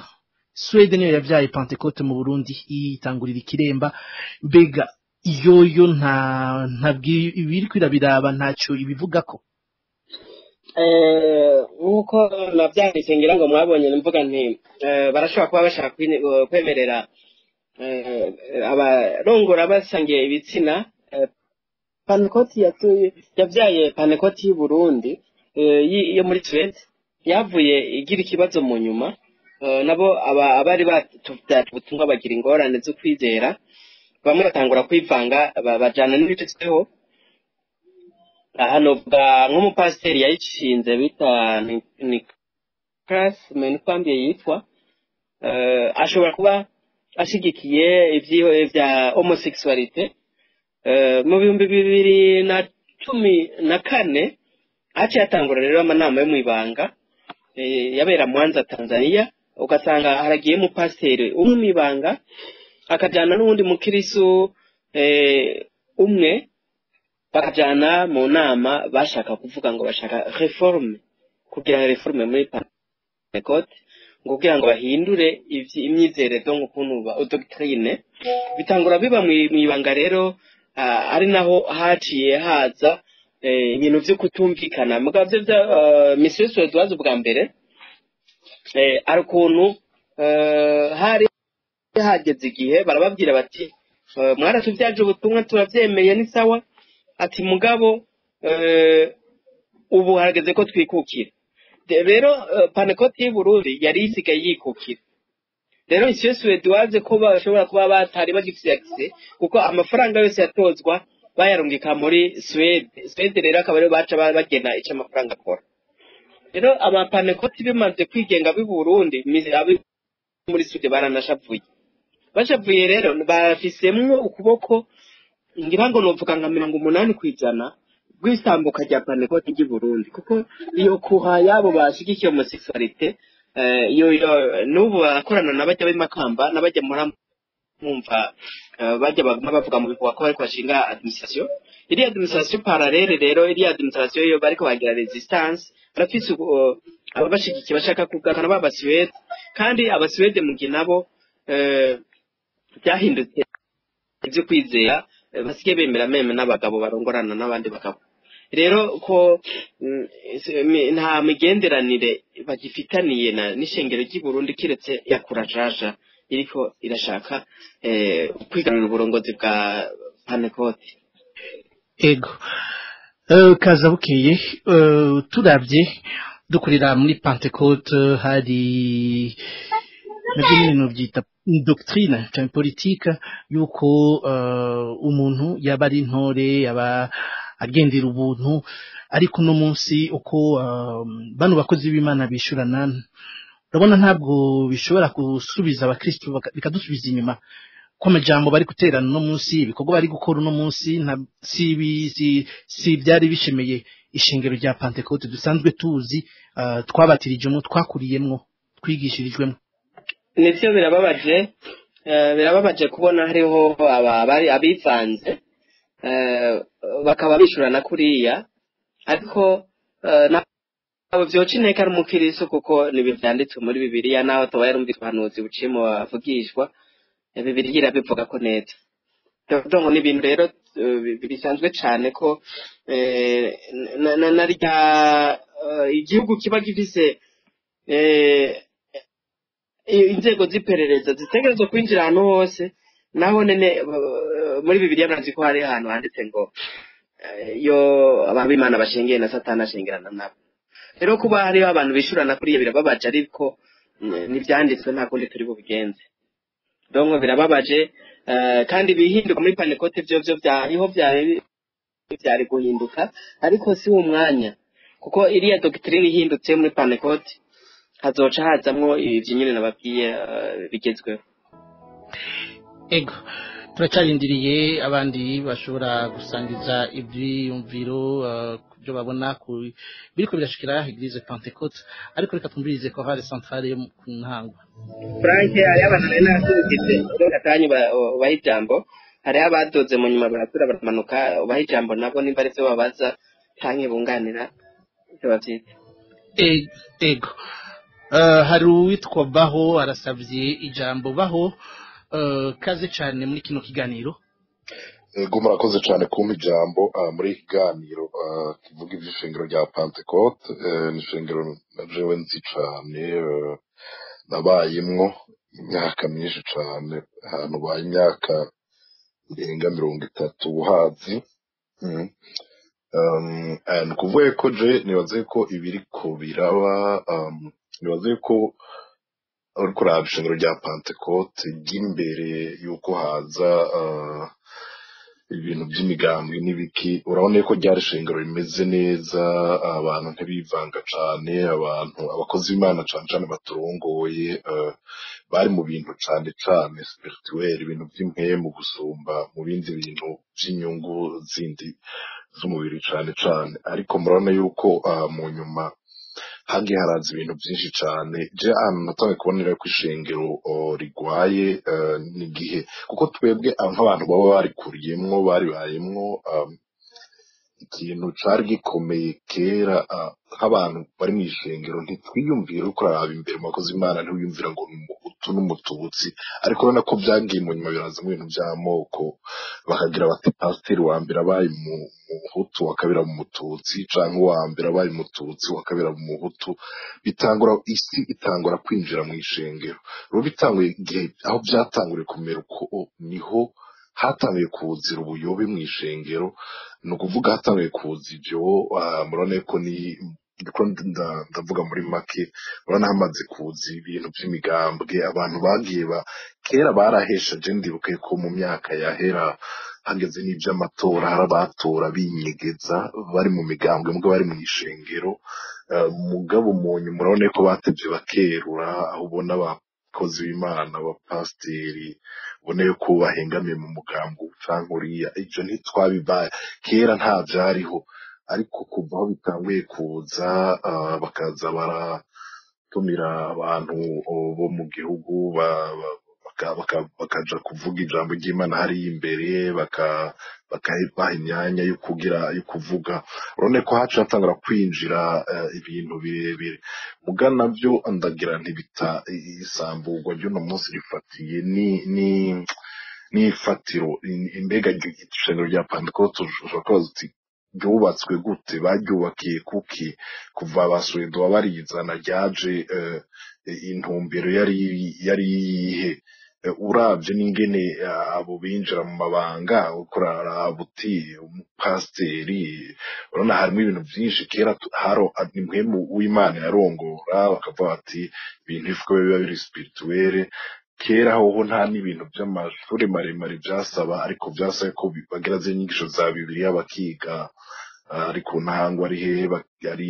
Suède niyo yavyaye Pentecote mu Burundi, itangurira ikiremba. Mbega yoyo nta ntabwi ibiri kwirabiraba, ntaco ibivugako? Nk'uko navyanditse, ngira ngo mwabonye mvuga nti barashobora kuba bashaka kwemerera abarongora basangiye ibitsina. Pantekoti yavyaye Pantekoti y'u Burundi, yo muri Suède, yavuye igira ikibazo mu nyuma. Nabo abari batuvyaje ubutumwa bagira ingorane zo kwizera, bamwe batangura kwivanga, bajana n'ibigezweho. Aha novuga nk'umupasiteri yayishinze bita Nicolas Menikwambiye yitwa, ashobora kuba ashigikiye vya homosexualité. Mu 2014 haciye hatangura rero amanama yo mw'ibanga, yabera Mwanza, Tanzania. Ugasanga haragiye umupasiteri umwe mw'ibanga, akajana n'uwundi mukirisu umwe, bakajana mu nama bashaka kuvuga ngo bashaka réforme, kugira réforme muri Pentecote, ngo kugira ngo bahindure imyizerere, donc ukuntu doctrine. Bitangura biba mw'ibanga rero, ari naho haciye haza ibintu vyo kutumvikana. Mugabo vyo vya Mission Suédoise ubwa mbere, ari ukuntu hari hageze igihe barababwira bati: "Mwaratuvyaje ubutumwa, turavyemeye, ni sawa," ati mugabo ubu harageze ko twikukira. Rero Pantekoti y'u Burundi yari isigaye yikukira. Rero Mission Suédoise ko bashobora kuba batari bagifise accès, kuko amafaranga yose yatozwa bayarungika muri Suède. Suède rero akaba aribo baca bagena ico amafaranga akora. Rero abapanekoti bimaze kwigenga b'i Burundi, abi muri Suède baranashavuye, bashavuye rero bafisemwo ukuboko. Ngira ngo novuga nka 80% rw'isambuka rya Pantekote ry'i Burundi, kuko iyo kuha yabo bashigikiye homosexualité, iyo n'ubu barakorana n'abajya b'imakamba n'abajya muri mwumva, bajya baguma bavuga mu bihuha ko bariko bashinga administration, iriya administration parallèle. Rero iriya administration iyo bariko bagira résistance, barafise ababashigikiye bashaka kugarukana b'Abasuwede, kandi Abasuwede mu gihe nabo byahindutse ibyo kwizera, basigaye bemera même n'abagabo barongorana n'abandi bagabo. Rero ko nta migenderanire bagifitaniye na n'ishengero ry'i Burundi, kiretse ya kurajaja iriko irashaka kwigarurira uburongozi bwa Pantekote. Ego. Kaza bukeye, turavye dukorera muri Pentecôte, hari nabyo nyine byita doctrine cyangwa politique yuko umuntu yaba ari intore, yaba agendera ubuntu. Ariko uno munsi uko bano bakozi b'Imana bishurana, urabona ntabwo bishobora gusubiza abakristo, bikadusubiza inyuma, ko amajambo bari guterana uno munsi, ibikorwa bari gukora uno munsi, si byari bishemeye ishengero rya Pentecôte dusanzwe tuzi, twabatirijwemo, twakuriyemwo, twigishirijwemo. Nivyo, birababaje, birababaje kubona hariho bari abivanze, bakaba bishurana kuriya, ariko ntabwo vyoca inteka ari umukiristo, kuko ni ibintu vyanditswe muri Bibiliya. Naho tuba yarumvise ubuhanuzi buciye mu bavugishwa, Bibiliya irabivuga ko neza. Donc ni ibintu rero bisanzwe cane ko na rya igihugu kiba gifise inzego z'iperereza zitegerezwa kwinjira ahantu hose. Naho nene muri Bibiliya murazi ko hari ahantu handitse ngo iyo abantu b'Imana bashengeye na Satani ashengerana nabo. Rero kuba hariho abantu bishurana kuriya birababaje, ariko n'ivyanditswe, nta kundi turi bubigenze. Donc birababaje, kandi bihinduka muri Pantekote vyo vyariho, vyari guhinduka, ariko si uwo mwanya, kuko iriya doctrine ihindutse muri Pantekote hazoca hazamwo ivyo nyene nababwiye, bigezweho. Ego, turacarindiriye abandi bashobora gusangiza ivyiyumviro byo babona ku biriko birashikira Église Pentecôte, ariko reka twumvirize chorale centrale yo ku Ntango. Frank, hariho abantu nari nasubikije gatanya, ubaha ijambo. Hariho abadoze mu nyuma baratura baramanuka, ubaha ijambo nabo nimba arivyo babaza canke bunganira, ivyo bavyita. Ego, hari uwitwa Baho arasavye ijambo. Baho, kaze cane muri kino kiganiro. Ego, murakoze cyane kumpa ijambo muri iki kiganiro kivuga iby'ishengero rya Pentecote. Ni ishengero na jewe nzi cane, nabayemwo imyaka myinshi cane, ahantu baye imyaka irenga 30 uhazi. Ni ukuvuga ko je nibaze ko ibiriko biraba, nibaze ko uriko uraba ishengero rya Pentecote ry'imbere yuko haza ibintu by'imigambwe n'ibiki, urabona ko ryari ishengero rimeze neza, abantu ntibivanga cane, abantu abakozi b'Imana cane cane baturongoye, bari mu bintu cane cane spirituel, ibintu vy'impwemu gusumba mu bindi bintu vy'inyungu zindi z'umubiri cane cane. Ariko murabona yuko mu nyuma hagiye haraza ibintu vyinshi cane. Je ahantu natanguye kubonera ko ishengero rigwaye, n'igihe kuko twebwe nk'abantu baba barikuriyemwo, baribayemwo, ikintu cari gikomeye kera, nk'abantu bari mw'ishengero ntitwiyumvira, uriko uraraba imbere mu bakozi b'Imana ntiwiyumvira ngo ni umuhutu n'umututsi, ariko urabona ko vyagiye mu nyuma birazamwo ibintu vy'amoko, bakagira bati pasiteri wa mbere abaye umuhutu, uwa kabiri aba umututsi, canke uwa mbere abaye umututsi, uwa kabiri aba umuhutu. Bitangura isi itangura kwinjira mw'ishengero. Rero bitanguye igihe aho vyatanguriye kumera uko, niho hatanguye kuzira ubuyobe mw'ishengero. Ni ukuvuga hatanguye kuza ivyo, murabona ko ni ndiko ndavuga muri make. Urabona hamaze kuza ibintu vy'imigambwe, abantu bagiye ba kera barahesha. Je ndibuke ko mu myaka yahera hageze n'ivy'amatora hari abatora binyegeza bari mu migambwe mugabo bari mw'ishengero. Mugabo mu nyuma urabona ko batevye bakerura, aho ubona ba abakozi b'Imana, abapasiteri ubona yuko bahengamiye mu mugambi canke uriya. Ivyo ntitwabibaye kera, nta vyariho, ariko kuva aho bitanguye kuza, bakaza baratumira abantu bo mu gihugu bakaja kuvuga ijambo ry'Imana hariya imbere, bakabaha imyanya yo kugira yo kuvuga, urabona ko haca hatangura kwinjira ibintu birebire. Muga navyo ndagira ntibita isamburwa ry'uno munsi rifatiye ni n'ifatiro. Imbega ishengero rya Pantekote, ushobora kubaza uti ryubatswe gute, baryubakiye kuki? Kuva abasuwedo barizana ryaje, intumbero yari iyihe? Uravye n'ingene abo binjira mu mabanga, ukuraraba uti umupasiteri, urabona harimwo ibintu vyinshi. Kera haro impwemu w'Imana yarongora, bakavuga bati ibintu ifuko biba biri spirituelle. Kera hoho nta n'ibintu vy'amashure maremare vyasaba, ariko vyasaba ko bagira ziriya nyigisho za Bibiliya bakiga, ari ku Ntahangwa, ari hehe, ari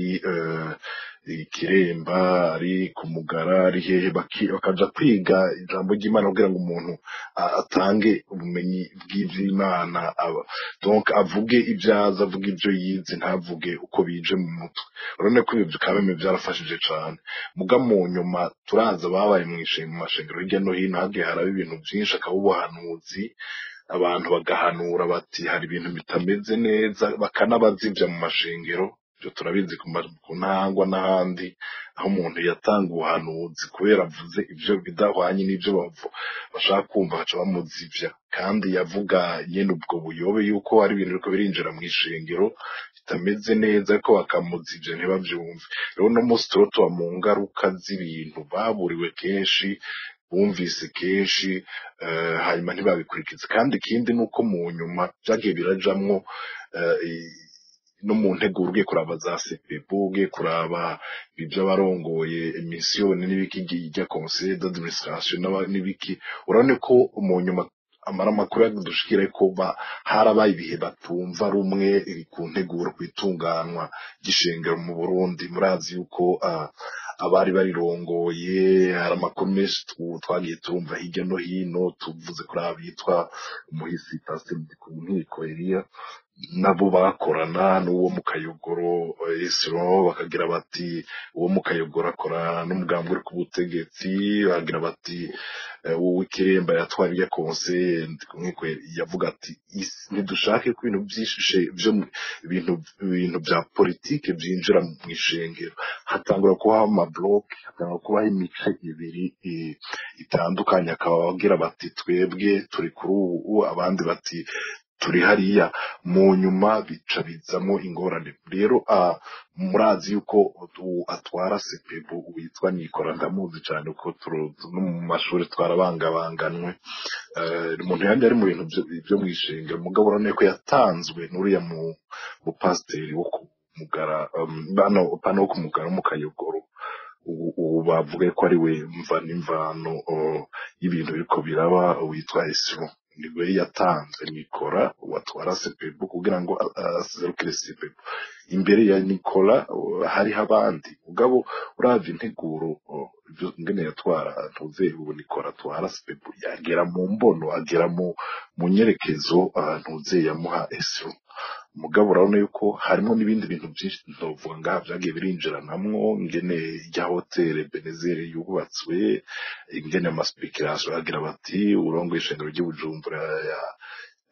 Ikiremba, ari ku Mugara, ari hehe, bakaja kwiga ijambo ry'Imana kugira ngo umuntu atange ubumenyi bw'ivy'Imana, donc avuge ivyo azi, avuge ivyo yize, ntavuge uko bije mu mutwe. Urabona ko ivyo kabeme vyarafashije cane. Muga mu nyuma turaza babaye mu mashengero hirya no hino, hagiye haraba ibintu vyinshi, akaba ubuhanuzi, abantu bagahanura bati hari ibintu bitameze neza, bakanabazivya mu mashengero. Ivyo turabizi ku Ntahangwa n'ahandi, aho umuntu yatanga ubuhanuzi kubera avuze ivyo bidahwanye n'ivyo bashaka kumva, baca bamuzivya, kandi yavuga nyene ubwo buyobe yuko hari ibintu biriko birinjira mw'ishengero bitameze neza, ariko bakamuzivya ntibavyumve. Rero uno munsi turiho tuba mu ngaruka z'ibintu baburiwe kenshi, bumvise kenshi, hanyuma ntibabikurikize. Kandi ikindi nuko mu nyuma vyagiye birajamwo no mu nteguro, ugiye kuraba za CPB, ugiye kuraba ivy'abarongoye misiyoni n'ibiki, irya conseil d'administration n'ibiki, urabona ko mu nyuma amara amakuru yadushikira ko harabaye ibihe batumva rumwe ku nteguro, kw'itunganwa ry'ishengero mu Burundi. Murazi yuko abari barirongoye, hari amakuru menshi twagiye turumva hirya no hino, tuvuze kuri abitwa umuhisi Pasiteri Ndikunkiko Eliya nabo bakorana n'uwo mu Kayogoro Esiro, bakagira bati uwo mu Kayogoro akorana n'umugambi uri ku butegetsi, bakagira bati uwo w'Ikiremba yatwara irya conseil Ndikunkiko yavuga ati ntidushake ko ibintu vyinshi vyo ibintu vya politike vyinjira mw'ishengero. Hatangura kubaho amabloke, hatangura kubaho imice ibiri itandukanye, akaba bagira bati twebwe turi kuri ubu, abandi bati turi hariya. Mu nyuma bica bizamwo ingorane. Rero murazi yuko atwara sepebu witwa Nikora, ndamuzi cane kuko no mu mashuri twarabangabanganwe. Umuntu yanje ari mu bintu vyo mw'ishengero, mugabo urabona ko yatanzwe n'uriya mu pasiteri wo ku Mugara, pano wo ku Mugara wo mu Kayogoro, ubu bavuga ko ari we mva n'imvano y'ibintu biriko biraba, witwa Esiro. Niwe yatanze Nikora watwara sepebu kugira ngo aserukire sepebu. Imbere ya Nikora hariho abandi, mugabo uravye integuro ingene yatwara, ntuze ubu Nikora atwara sepebu yagera mu mbono, agera mu nyerekezo, ntuze yamuha Esiro. Mugabo urabona yuko harimo n'ibindi bintu byinshi ntovuga ngaha vyagiye birinjiranamwo, ingene irya hoteli Benezeri yubatswe, ingene amaspekulation agira bati urongoye ishengero ry'i Bujumbura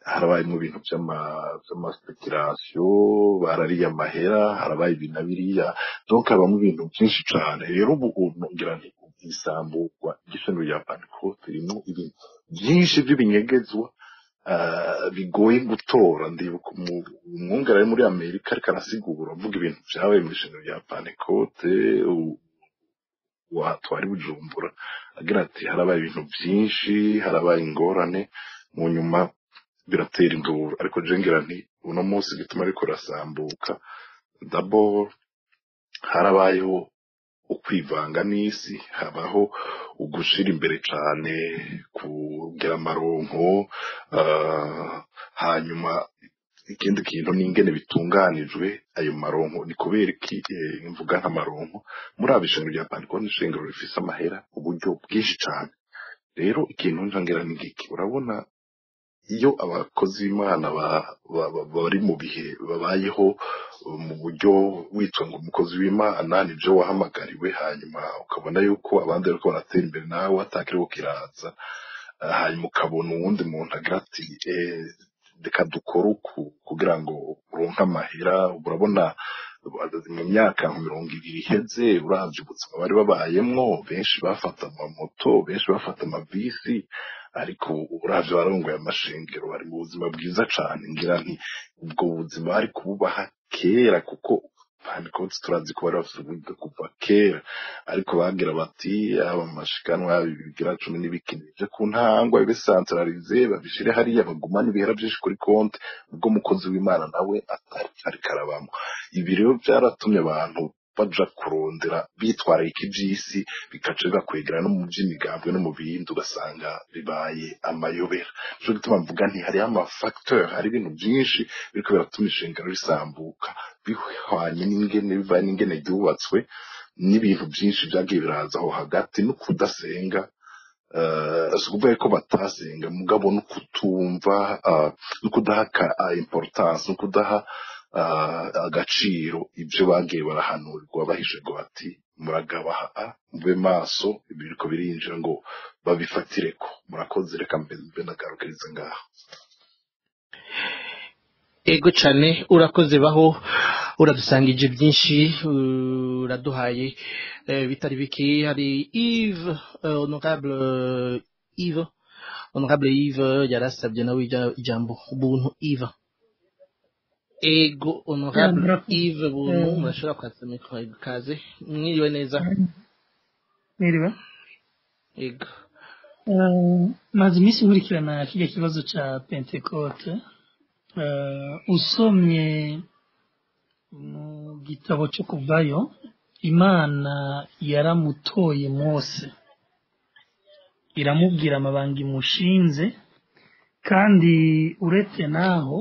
harabayemwo ibintu vy'amaspekulation, barariye amahera, harabaye ibi na biriya, donc habamwo ibintu vyinshi cane. Rero ubu ngira nti isamburwa ry'ishengero rya Pantekote ririmwo ibintu vyinshi vy'ibinyegezwa bigoye gutora. Ndibuka umwungere ari muri Amerika ariko arasigura avuga ibintu vyabaye mw'ishengero rya Pantekote watwara i Bujumbura, agira ati harabaye ibintu vyinshi, harabaye ingorane, mu nyuma biratera induru. Ariko je ngira nti uno munsi igituma ariko rasambuka, d'abord harabayeho ukwivanga n'isi, habaho ugushira imbere cane kugira amaronko, hanyuma Ikindi kintu ni ingene bitunganijwe ayo maronko. Ni kubera iki mvuga nk'amaronko? Muri aba ishengero rya Pantekote ni ishengero rifise amahera, uburyo bwinshi cane. Rero ikintu njangira ni giki? Urabona iyo abakozi b'Imana bari mu bihe babayeho mu buryo witwa ngo umukozi w'Imana nibyo wahamagariwe, hanyuma ukabona yuko abandi bariko baratera imbere nawe atakiriho kiraza, hanyuma ukabona uwundi muntu agira ati reka dukore uku kugira ngo uronke amahera. Urabona mu myaka nka 20 iheze, uravye ubuzima bari babayemwo, benshi bafata amamoto, benshi bafata amabisi, ariko uravye barongoye amashengero bari mu buzima bwiza cane. Ngira nti ubwo buzima bari kububaha kera, kuko Pantekote turazi ko bari bafise uburyo kuva kera, ariko bagira bati yaba amashikanwa bigira 10 n'ibiki bije ku ntangwa bibe centralisé, babishire hariya, bagumane ibihera vyinshi kuri konti, ubwo mukozi w'Imana nawe atari ariko arabamwo. Ibi rero vyaratumye abantu baja kurondera bitwararika ivy'isi, bikaca bibakwegera no mu vy'imigambwe no mu bindi, ugasanga bibaye amayobera. Nico gituma mvuga nti hariho ama facteur, hari ibintu vyinshi biriko biratuma ishengero risambuka, bihwanye n'ingene bivanye n'ingene ryubatswe, n'ibintu vyinshi vyagiye biraza aho hagati, no kudasenga. Si ukuvuga ko batasenga, mugabo no kutumva, no kudaha importance, no kudaha agaciro ibyo bagiye barahanurirwa, bahishurirwa bati muragabaha, mube maso, ibiriko birinjira ngo babifatireko. Murakoze, reka mbe ndagarukiriza ngaho. Ego cane, urakoze baho, uradusangije byinshi, uraduhaye bitari bike. Hari Yves, honorable Yves, honorable Yves yarasabye nawe ijambo. Ubuntu Yves, ego honorable. Murakoze. Yves Buntu, murashobora kwatsa micro. Kaze, mwiriwe neza. Mwiriwe. Ego. Maze iminsi nkurikirana kirya kibazo ca Pentecote. Usomye mu gitabo cyo kuvayo, Imana yaramutoye Mose, iramubwira amabanga imushinze, kandi uretse naho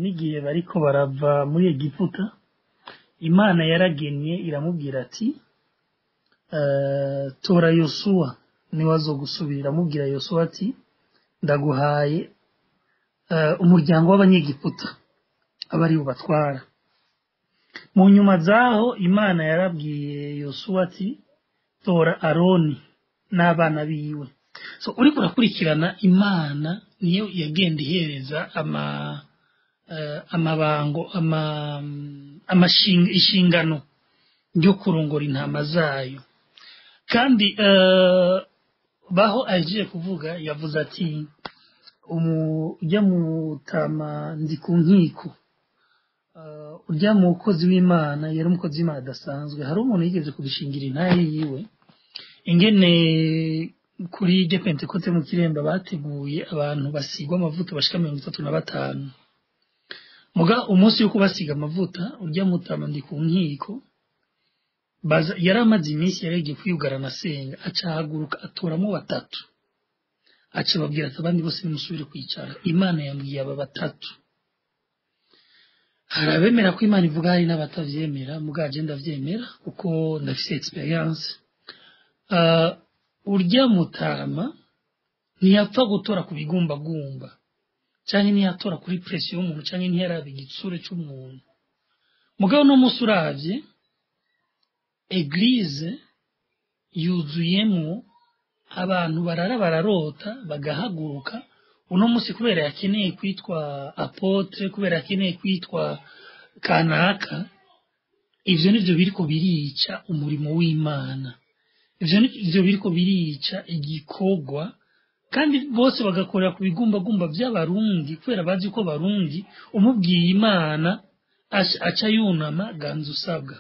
n'igihe bariko barava muri Egiputa, Imana yaragennye iramubwira ati tora Yosuwa niwe azogusubira. Iramubwira Yosuwa ati ndaguhaye umuryango w'Abanyegiputa aba ari bubatwara. Mu nyuma zaho Imana yarabwiye Yosuwa ati tora Aroni n'abana biwe. So uriko urakurikirana, Imana niyo yagenda ihereza amabango, inshingano ryo kurongora intama zayo. Kandi baho agiye kuvuga, yavuze ati ujya mutama ndi ku nkiko, ujya mukozi w'Imana yari umukozi w'Imana adasanzwe. Hari umuntu yigeze kubishingira intahe yiwe, ingene kuri iryo Pentekote mu Kiremba bateguye abantu basigwa amavuta bashika 35. Muga umunsi wo kubasiga amavuta, urya mutama ndi ku nkiko baza, yari amaze iminsi yaregiye kwiyugarana asenga, aca ahaguruka atoramo batatu, aca ababwira ati abandi bose nimusubire kwicara, Imana yambwiye aba batatu. Hari abemera ko Imana ivuga, hari n'abatavyemera. Muga je ndavyemera kuko ndafise experience. Urya mutama ntiyapfa gutora ku bigumbagumba, canke ntiyatora kuri pression y'umuntu, canke ntiyaraba igitsure c'umuntu. Mugabo no musi uravye église yuzuyemwo abantu barara bararota bagahaguruka uno musi kubera yakeneye kwitwa apôtre, kubera yakeneye kwitwa kanaka. Ivyo nivyo biriko birica umurimo w'Imana, ivyo nivyo biriko birica igikorwa, kandi bose bagakorera ku bigumbagumba by'Abarundi, kubera bazi ko Abarundi umubwiye Imana aca yunama ganza usabwa.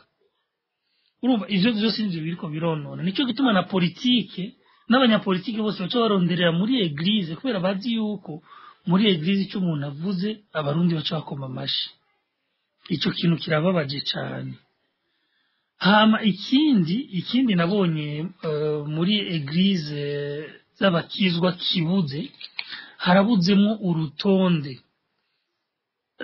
Urumva ivyo vyose nivyo biriko bironona. Nico gituma na politike n'abanyapolitike bose baca baronderera muri église, kubera bazi yuko muri église icyo umuntu avuze Abarundi baca bakoma amashi. Ico kintu kirababaje cane. Hama ikindi nabonye muri église z'abakizwa kibuze, harabuzemo urutonde.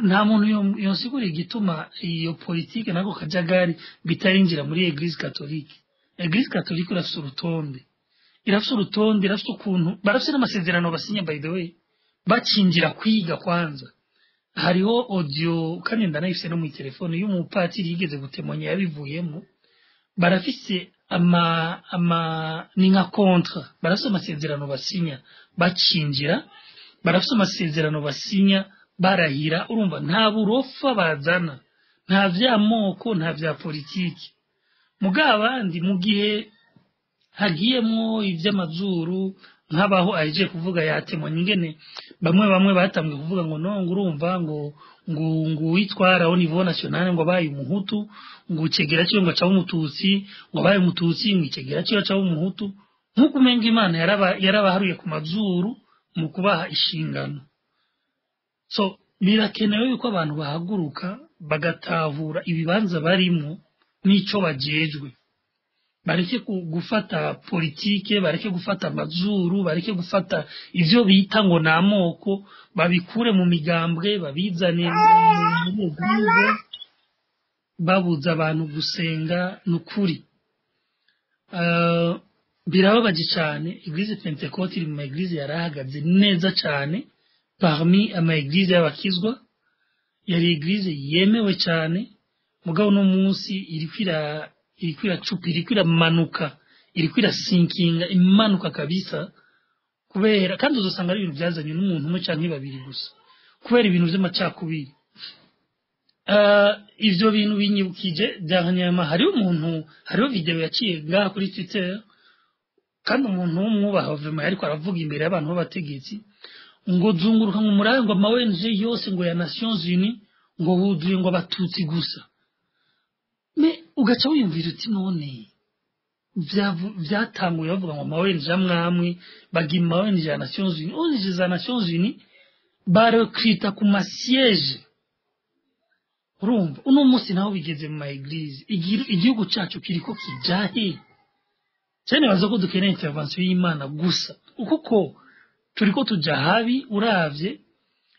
Nta muntu yonsigura igituma iyo politike nako kajagari bitarinjira muri Eglise catholique. Eglise catholique irafise urutonde, irafise urutonde, irafise ukuntu barafise n'amasezerano basinya. By the way, bacinjira kwiga kwanza hariho audio, kandi ndanayifise no muri telefone y'umupatiri yigeze gutemonya yabivuyemo. Barafise ama ni nka contrat, barafise amasezerano basinya bacinjira, barafise amasezerano basinya barahira. Urumva nta burofa bazana, nta vy'amoko, nta vya politiki. Mugabo abandi, mu gihe hagiyemwo ivy'amazuru, nk'abaho ahejeje kuvuga yatemonye ingene bamwe bamwe batangiye kuvuga ngo no ngo urumva ngo uwitwara au niveau national ngo abaye umuhutu, ngo icegera ciwe ngo acabe umututsi, ngo abaye umututsi ngo icegera ciwe acabe umuhutu, nk'uko umenga Imana yarabaharuye ku mazuru mu kubaha inshingano. So birakenewe yuko abantu bahaguruka bagatahura ibibanza barimwo n'ico bajejwe, bareke gufata politike, bareke gufata amazuru, bareke gufata ivyo bita ngo ni amoko, babikure mu migambwe babizane muri eglise, babuza abantu gusenga. Ni ukuri birababaje cyane. Eglise Pentecôte iri mu ma eglise yarahagaze neza cyane parmi ama eglise y'abakizwa, yari eglise yemewe cyane. Mugabo no munsi iriko iracupa, iriko iramanuka, iriko irasinkinga, imanuka kabisa, kubera kandi uzosanga ari ibintu byazanye n'umuntu umwe canke babiri gusa, kubera ibintu vy'amacakubiri. Ivyo bintu binyibukije byanyama, hariho umuntu, hariho video yaciye ngaha kuri Twitter, kandi umuntu w'umwubaha vraiment, ariko aravuga imbere y'abantu b'abategetsi ngo zunguruka ngo murabe ngo ama ONG yose ngo ya Nations Unies ngo huzuye ngo abatutsi gusa. Mais ugaca wiyumvira uti none vyatanguye bavuga ngo ama ONG amwe amwe bagira ama ONG ya Nations Unies, ONG za Nations Unies barekrita ku ma siège. Urumva uno munsi naho bigeze mu ma eglise. Igihugu cacu kiriko kijahe? Cyane baza ko dukeneye intervention y'Imana gusa, kuko turiko tuja habi. Uravye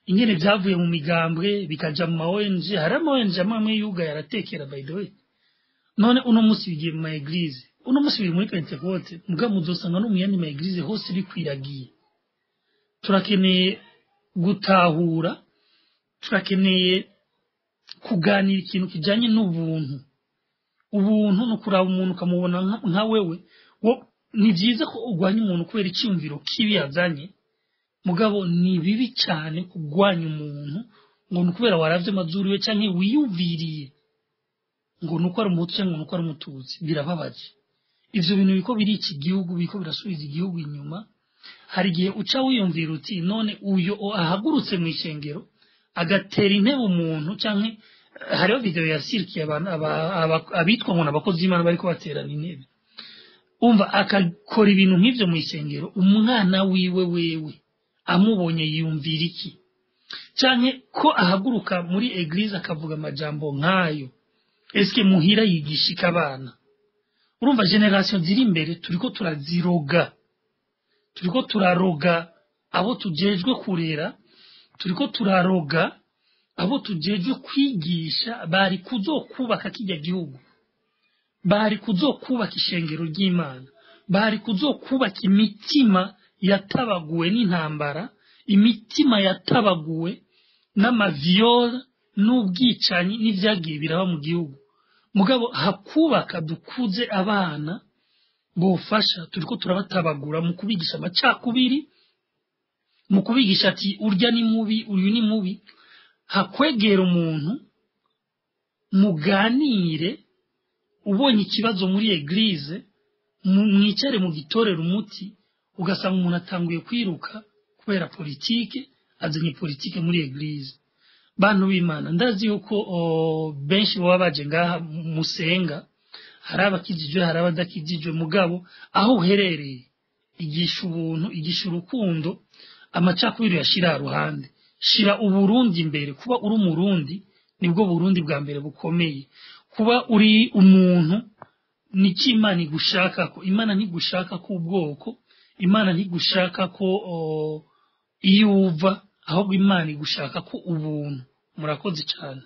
ingene vyavuye mu migambwe bikaja mu ma ONG, hari ama ONG amwe amwe yugaye aratekera, by the way. None uno munsi bigiye mu ma eglise, uno munsi biri muri Pentecôte, muga muzosanga no mu yandi ma eglise hose bikwiragiye. Turakeneye gutahura, turakeneye kuganira ikintu kijanye n'ubuntu. Ubuntu ni ukuraba umuntu ukamubona nka wewe. Ni byiza ko urwanya umuntu kubera icyumviro kibi yazanye, mugabo ni bibi cyane kurwanya umuntu ngo ni ukubera waravye amazuru ye canke wiyumviriye ngo ni uko ari umuhutu cyangwa ngo ni uko ari umututsi. Birababaje ivyo bintu biko biri iki gihugu, biriko birasubiza igihugu inyuma. Hari igihe uca wiyumvira uti none uyo ahagurutse mu ishengero agatera intebe umuntu, canke hariho video yasirikiye abantu abitwa ngo n'abakozi b'Imana bariko baterana intebe. Umva, akakora ibintu nk'ivyo mu isengero, umwana wiwe wewe amubonye yiyumvira iki? Canke ko ahaguruka muri eglise akavuga amajambo nk'ayo, eske muhira yigishika abana? Urumva génération ziri imbere turiko turaziroga, turiko turaroga abo tujejwe kurera, turiko turaroga abo tujejwe kwigisha. Bari kuzokubaka kirya gihugu, bari kuzokubaka ishengero ry'Imana, bari kuzokubaka imitima yatabaguwe n'intambara, imitima yatabaguwe n'ama viol n'ubwicanyi n'ivyagiye biraba mu gihugu. Mugabo hakubaka dukuze abana bofasha, turiko turabatabagura mu kubigisha amacakubiri, mu kubigisha ati urya ni mubi, uyu ni mubi. Hakwegera umuntu muganire, ubonye ikibazo muri eglise mwicare mu gitorera umuti. Ugasanga umuntu atanguye kwiruka kubera politike, azanye politike muri eglise. Bantu b'Imana, ndazi yuko benshi baba baje ngaha musenga, hari abakijijwe, hari abadakijijwe. Mugabo aho uherereye, igisha ubuntu, igisha urukundo, amacakubiri yashira ruhande, shira uburundi imbere. Kuba uri umurundi nibwo Burundi bwa mbere bukomeye. Kuba uri umuntu niki Imana igushaka ko. Imana ntigushaka ko ubwoko, Imana ntigushaka ko iyo uva, ahubwo Imana igushaka ko ubuntu. Murakoze cyane.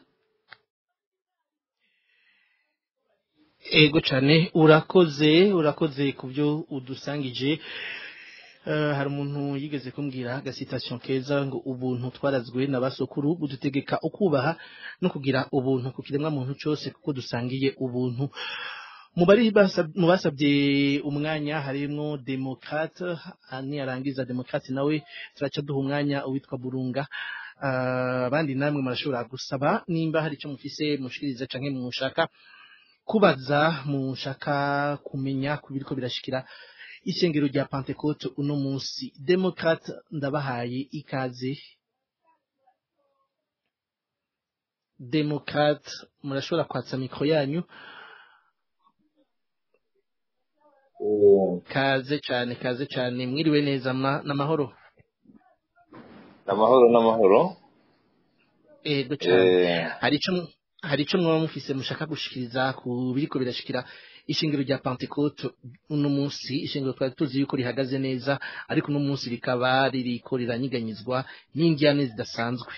Ego cyane, urakoze, urakoze ku byo udusangije. Hari umuntu yigeze kumbwira agasitation keza ngo ubuntu twarazwe na basokuru budutegeka ukubaha no kugira ubuntu ku kiremwa muntu cyose kuko dusangiye ubuntu. Mu basabye umwanya harimwo Demokrate, niyarangiza Demokrate nawe turaca duha umwanya uwitwa Burunga. Abandi namwe murashobora gusaba nimba hari icyo mufise mushikiriza canke mushaka kubaza, mushaka kumenya kubiriko birashikira ishengero rya Pentecote uno munsi. Demokrate, ndabahaye ikaze. Demokrate, murashobora kwatsa mikro yanyu. Kaze cyane, kaze cyane, mwiriwe neza n'amahoro? N'amahoro, n'amahoro. Ego cyane. Hari ico mwaba mufise mushaka gushikiriza ku biriko birashikira ishingiro rya Pentecote uno munsi? Ishingiro twari tuzi yuko rihagaze neza, ariko uno munsi rikaba ririko riranyiganyizwa n'indyane zidasanzwe.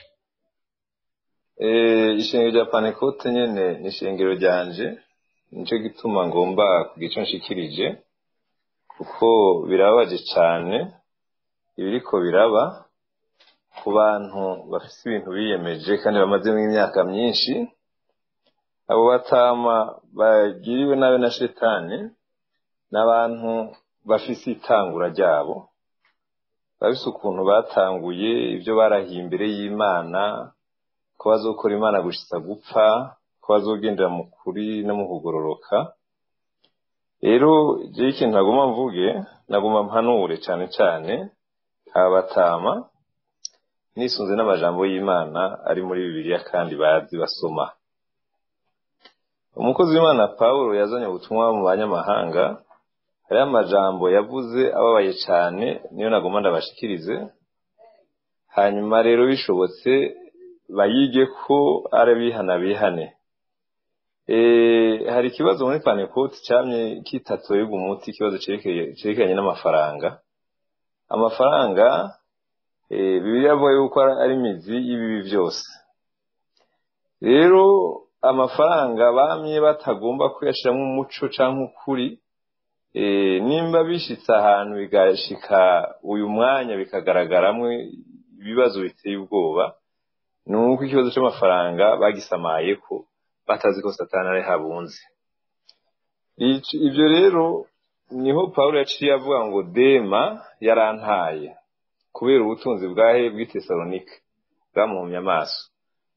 Ishingiro rya Pentecote nyene ni ishingiro ryanje, nico gituma ngomba kugira ico nshikirije, kuko birababaje cane ibiriko biraba ku bantu bafise ibintu biyemeje kandi bamazemo imyaka myinshi. Abo batama bagiriwe nabi na shetani n'abantu bafise itangura ryabo, bafise ukuntu batanguye ibyo barahiye imbere y'Imana, ko bazokora Imana gushitsa gupfa, ko bazogendera mu kuri no mu kugororoka. Rero jewe ikintu nagomba mvuge, nagomba mpanure cane cane aba batama nisunze n'amajambo y'Imana ari muri Bibiliya kandi bazi basoma. Umukozi w'Imana Pawulo yazanye ubutumwa mu banyamahanga, hariho amajambo yavuze ababaye cane, niyo nagomba ndabashikirize. Hanyuma rero bishobotse bayige ko ari abihana bihane. Hari ikibazo muri Pentecote camye kitatoyegwa umuti, ikibazo cerekeranye n'amafaranga. Amafaranga Bibiliya avuga yuko ari imizi y'ibibi byose. Rero amafaranga bamye batagomba kuyashiramo umuco canke ukuri, nimba bishitse ahantu bigashika uyu mwanya bikagaragaramwo ibibazo biteye ubwoba, ni uko ikibazo c'amafaranga bagisamayeko batazi ko Satani ari habunze. Ivyo rero niho Pawulo yaciye avuga ngo Dema yarantaye kubera ubutunzi bwahe bw'i Tesalonike bwamuhumye amaso.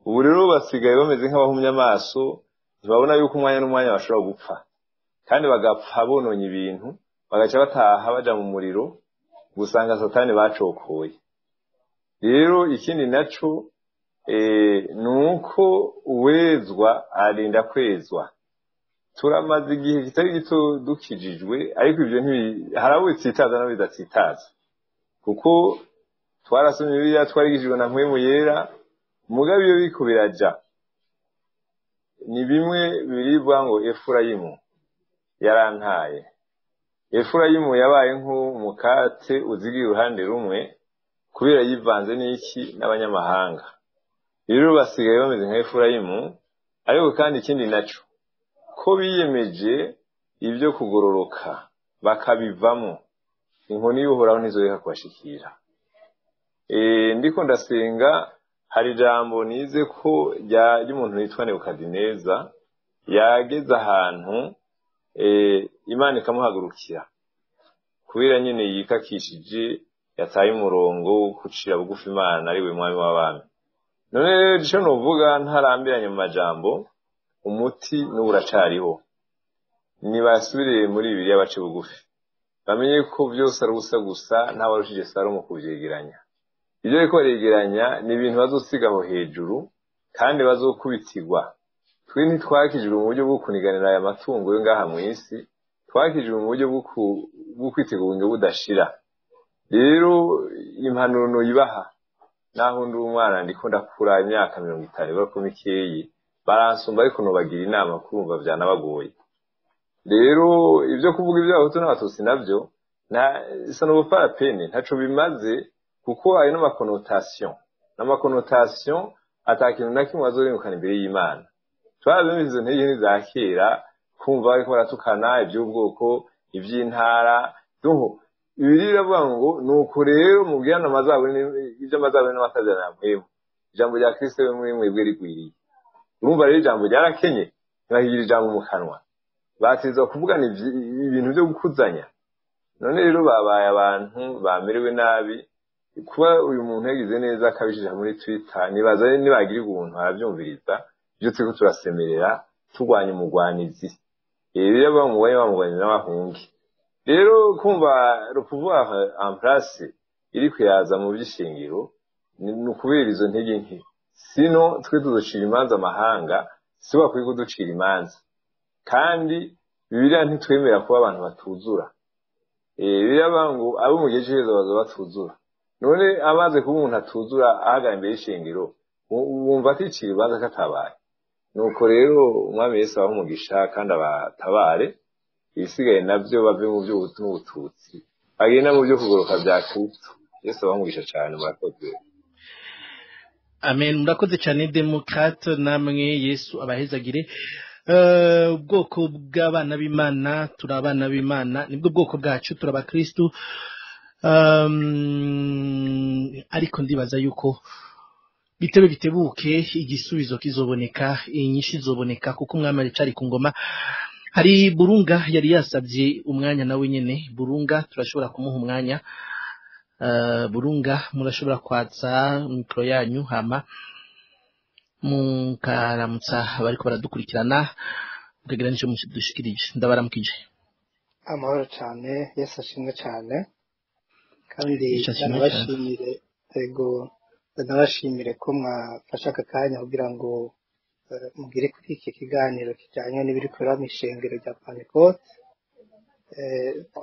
Ubu rero basigaye bameze nk'abahumye amaso, ntibabona yuko umwanya n'umwanya bashobora gupfa, kandi bagapfa bononye ibintu, bagaca bataha baja mu muriro gusanga Satani bacokoye. Rero ikindi naco ni uko uwezwa arinda kwezwa. Turamaze igihe kitari gito dukijijwe, ariko ivyo hari abo bitsitaza n'abo bidatsitaza, kuko twarasomye Bibiliya, twarigishijwe na Mpwemu Yera, mugabo iyo biriko biraja ni bimwe biribwa ngo Efurayimu yarantaye. Efurayimu yabaye nk'umukate uzigiye uruhande rumwe kubera yivanze n'iki n'abanyamahanga. Rero basigaye bameze nka Efurayimu. Ariko kandi ikindi naco, ko biyemeje ibyo kugororoka bakabivamo, inkoni y'Uhoraho ntizoreka kubashikira. Ndiko ndasenga, hari ijambo nize ko ry'umuntu witwa Nebukadineza yageze ahantu Imana ikamuhagurukira kubera nyene yikakishije, yataye umurongo wo gucira bugufi Imana ari we mwami w'abami. None rero ico novuga ntarambiranye mu majambo, umuti n'ubu uracariho. Nibasubire muri Bibiliya bace bugufi, bamenye ko vyose ari ubusa gusa, ntawarushije Salomo kuvyegeranya. Ivyo bariko baregeranya ni ibintu bazosiga aho hejuru kandi bazokubitirwa. Twe ntitwakijwe mu buryo bwo kuniganira aya matungo yo ngaha mw'isi, twakijwe mu buryo bwo kwitegura ubugingo budashira. Rero impanuro noyibaha, naho ndi umwana ndiko ndakura imyaka 50 ibura ko mikeyi, baransumba ariko nobagira inama kurumva vyanabagoye. Rero ivyo kuvuga ivy'abahutu n'abatutsi navyo isa n'ubuparapene, ntaco bimaze, kuko ayo n'amakonotation Ata kintu na kimwe bazorengukana imbere y'Imana. Twarabyumvise izo ntege nke za kera, kumva bariko baratukana iby'ubwoko, iby'intara. Donc Bibiliya iravuga ngo nuko rero mubwirane amazaburi iby'amazaburi n'amasazerano ya mpwemu, ijambo rya Kristo we muri mwebwe rigwiriye. Urumva rero ijambo ryarakenye, ntibakigira ijambo mu kanwa, batizwa kuvugana ibintu byo gukuzanya. None rero babaye abantu bamerewe nabi. Kuba uyu muntu yagize neza akabishisha muri Twitter, nibaza nibagira ubuntu arabyumviriza ibyo turiko turasemerera turwanya umugwanizi. Rero bamubonye bamugwaniza n'abahungi. Rero kumva le pouvoir en place iri kuyaza mu by'ishingiro ni ukubera izo ntege nke. Sino twe tuzocira imanza amahanga, si bakwiye kuducira imanza. Kandi Bibiliya ntitwemera kuba abantu batuzura. Bibiliya ivuga ngo abo mu gihe cy'iherezo bazoba batuzura. None amaze kuba umuntu atuzura ahagara imbere y'ishingiro, wumva aticira imanza katabaye. Nuko rero Umwami Yesu abahe umugisha kandi abatabare, ibisigaye navyo bave mu by'ubuhutu n'ubututsi, bagenda mu byo kugoroka bya Kristo. Yesu abahe umugisha cyane, murakoze. Amen, murakoze cyane Demokrate, namwe Yesu abahezagire. Ubwoko bw'abana b'Imana, turi abana b'Imana, nibwo bwoko bwacu, turi abakristu. Ariko ndibaza yuko bitebe bitebuke igisubizo kizoboneka, inyishu izoboneka, kuko umwami aracari ku ngoma. Hari Burunga yari yasabye umwanya nawe nyene. Burunga turashobora kumuha umwanya. Burunga murashobora kwatsa mikro yanyu hama mukaramutsa abariko baradukurikirana, mukagira nico mudushikirije. Ndabaramukije. Amahoro cyane, Yesu ashimwe cyane. Kandi Yesu ashimwe cyane. ndanabashimire, ego ndanabashimire ko mwafashe aka kanya kugira ngo mugire kuri iki kiganiro kijyanye n'ibiri kubera mu ishengero rya Pantekote.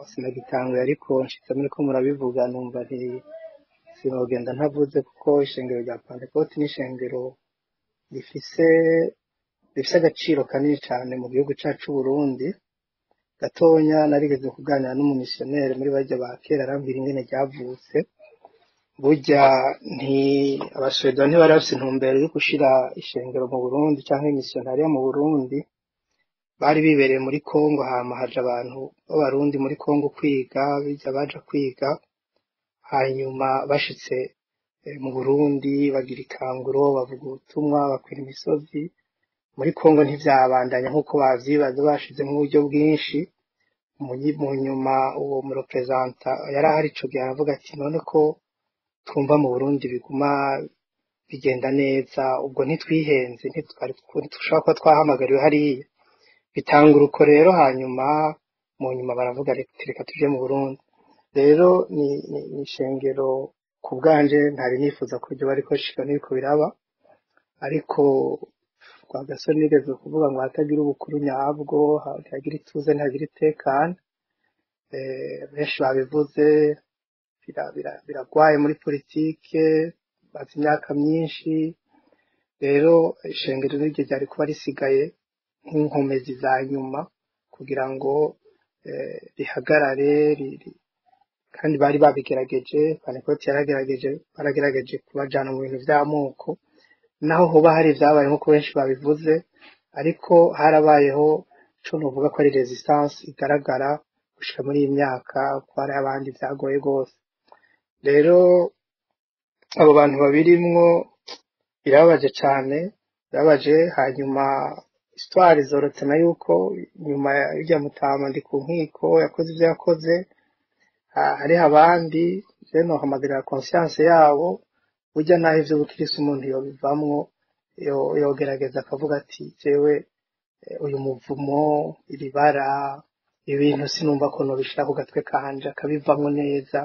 Sinagitanguye ariko nshitse muri ko murabivuga numva nti sinogenda ntavuze, kuko ishengero rya Pantekote ni ishengero rifise agaciro kanini cyane mu gihugu cyacu Burundi. Gatonya narigeze kuganira n'umumisiyoneri muri barya ba kera, arambwira ingene ryavutse. Burya nti abasuwede ntibari bafise intumbero yo gushira ishengero mu Burundi canke imisiyonariya mu Burundi, bari bibereye muri Kongo. Hama haja abantu b'abarundi muri Kongo kwiga, bijya baja kwiga, hanyuma bashitse mu Burundi bagira ikanguro, bavuga ubutumwa, bakwira imisozi. Muri Kongo ntivyabandanya nk'uko bavyibaza, bashizemwo uburyo bwinshi. Mu nyuma uwo murepresenta yari ahari ico gihe aravuga ati none ko twumva mu Burundi biguma bigenda neza, ubwo ntitwihenze, ntitwari dushobora kuba twahamagariwe hariya. Bitanga uko rero, hanyuma mu nyuma baravuga reka tuje mu Burundi. Rero ni ishengero ku bwanje ntari nifuza ko ryoba ariko shika n'ibiko biraba, ariko kwa gasore nigeze kuvuga ngo hatagira ubukuru nyabwo, ntihagira ituze, ntihagira itekane. Benshi babivuze, biragwaye muri politike bazi imyaka myinshi. Rero ishengero niryo ryari kuba risigaye nk'inkomezi za nyuma kugira ngo rihagarare, kandi bari babigerageje. Panekoti yaragerageje, baragerageje kubajana mu bintu vy'amoko, naho hoba hari ivyabaye nk'uko benshi babivuze, ariko harabayeho ico novuga ko ari resistance igaragara gushika muri iyi myaka, ko hari abandi vyagoye rwose. Rero abo bantu babirimwo birababaje cane, birababaje. Hanyuma histoire izorotse na yuko nyuma y'urya mutama ndi ku nkiko yakoze ivyo yakoze, hariho abandi rero nohamagarira conscience yabo. Burya naho ivy'ubukristo umuntu yobivamwo, yogerageza akavuga ati jewe uyu muvumo, iri bara, ibintu sinumva ko nobishira ku gatwe kanje, akabivamwo neza.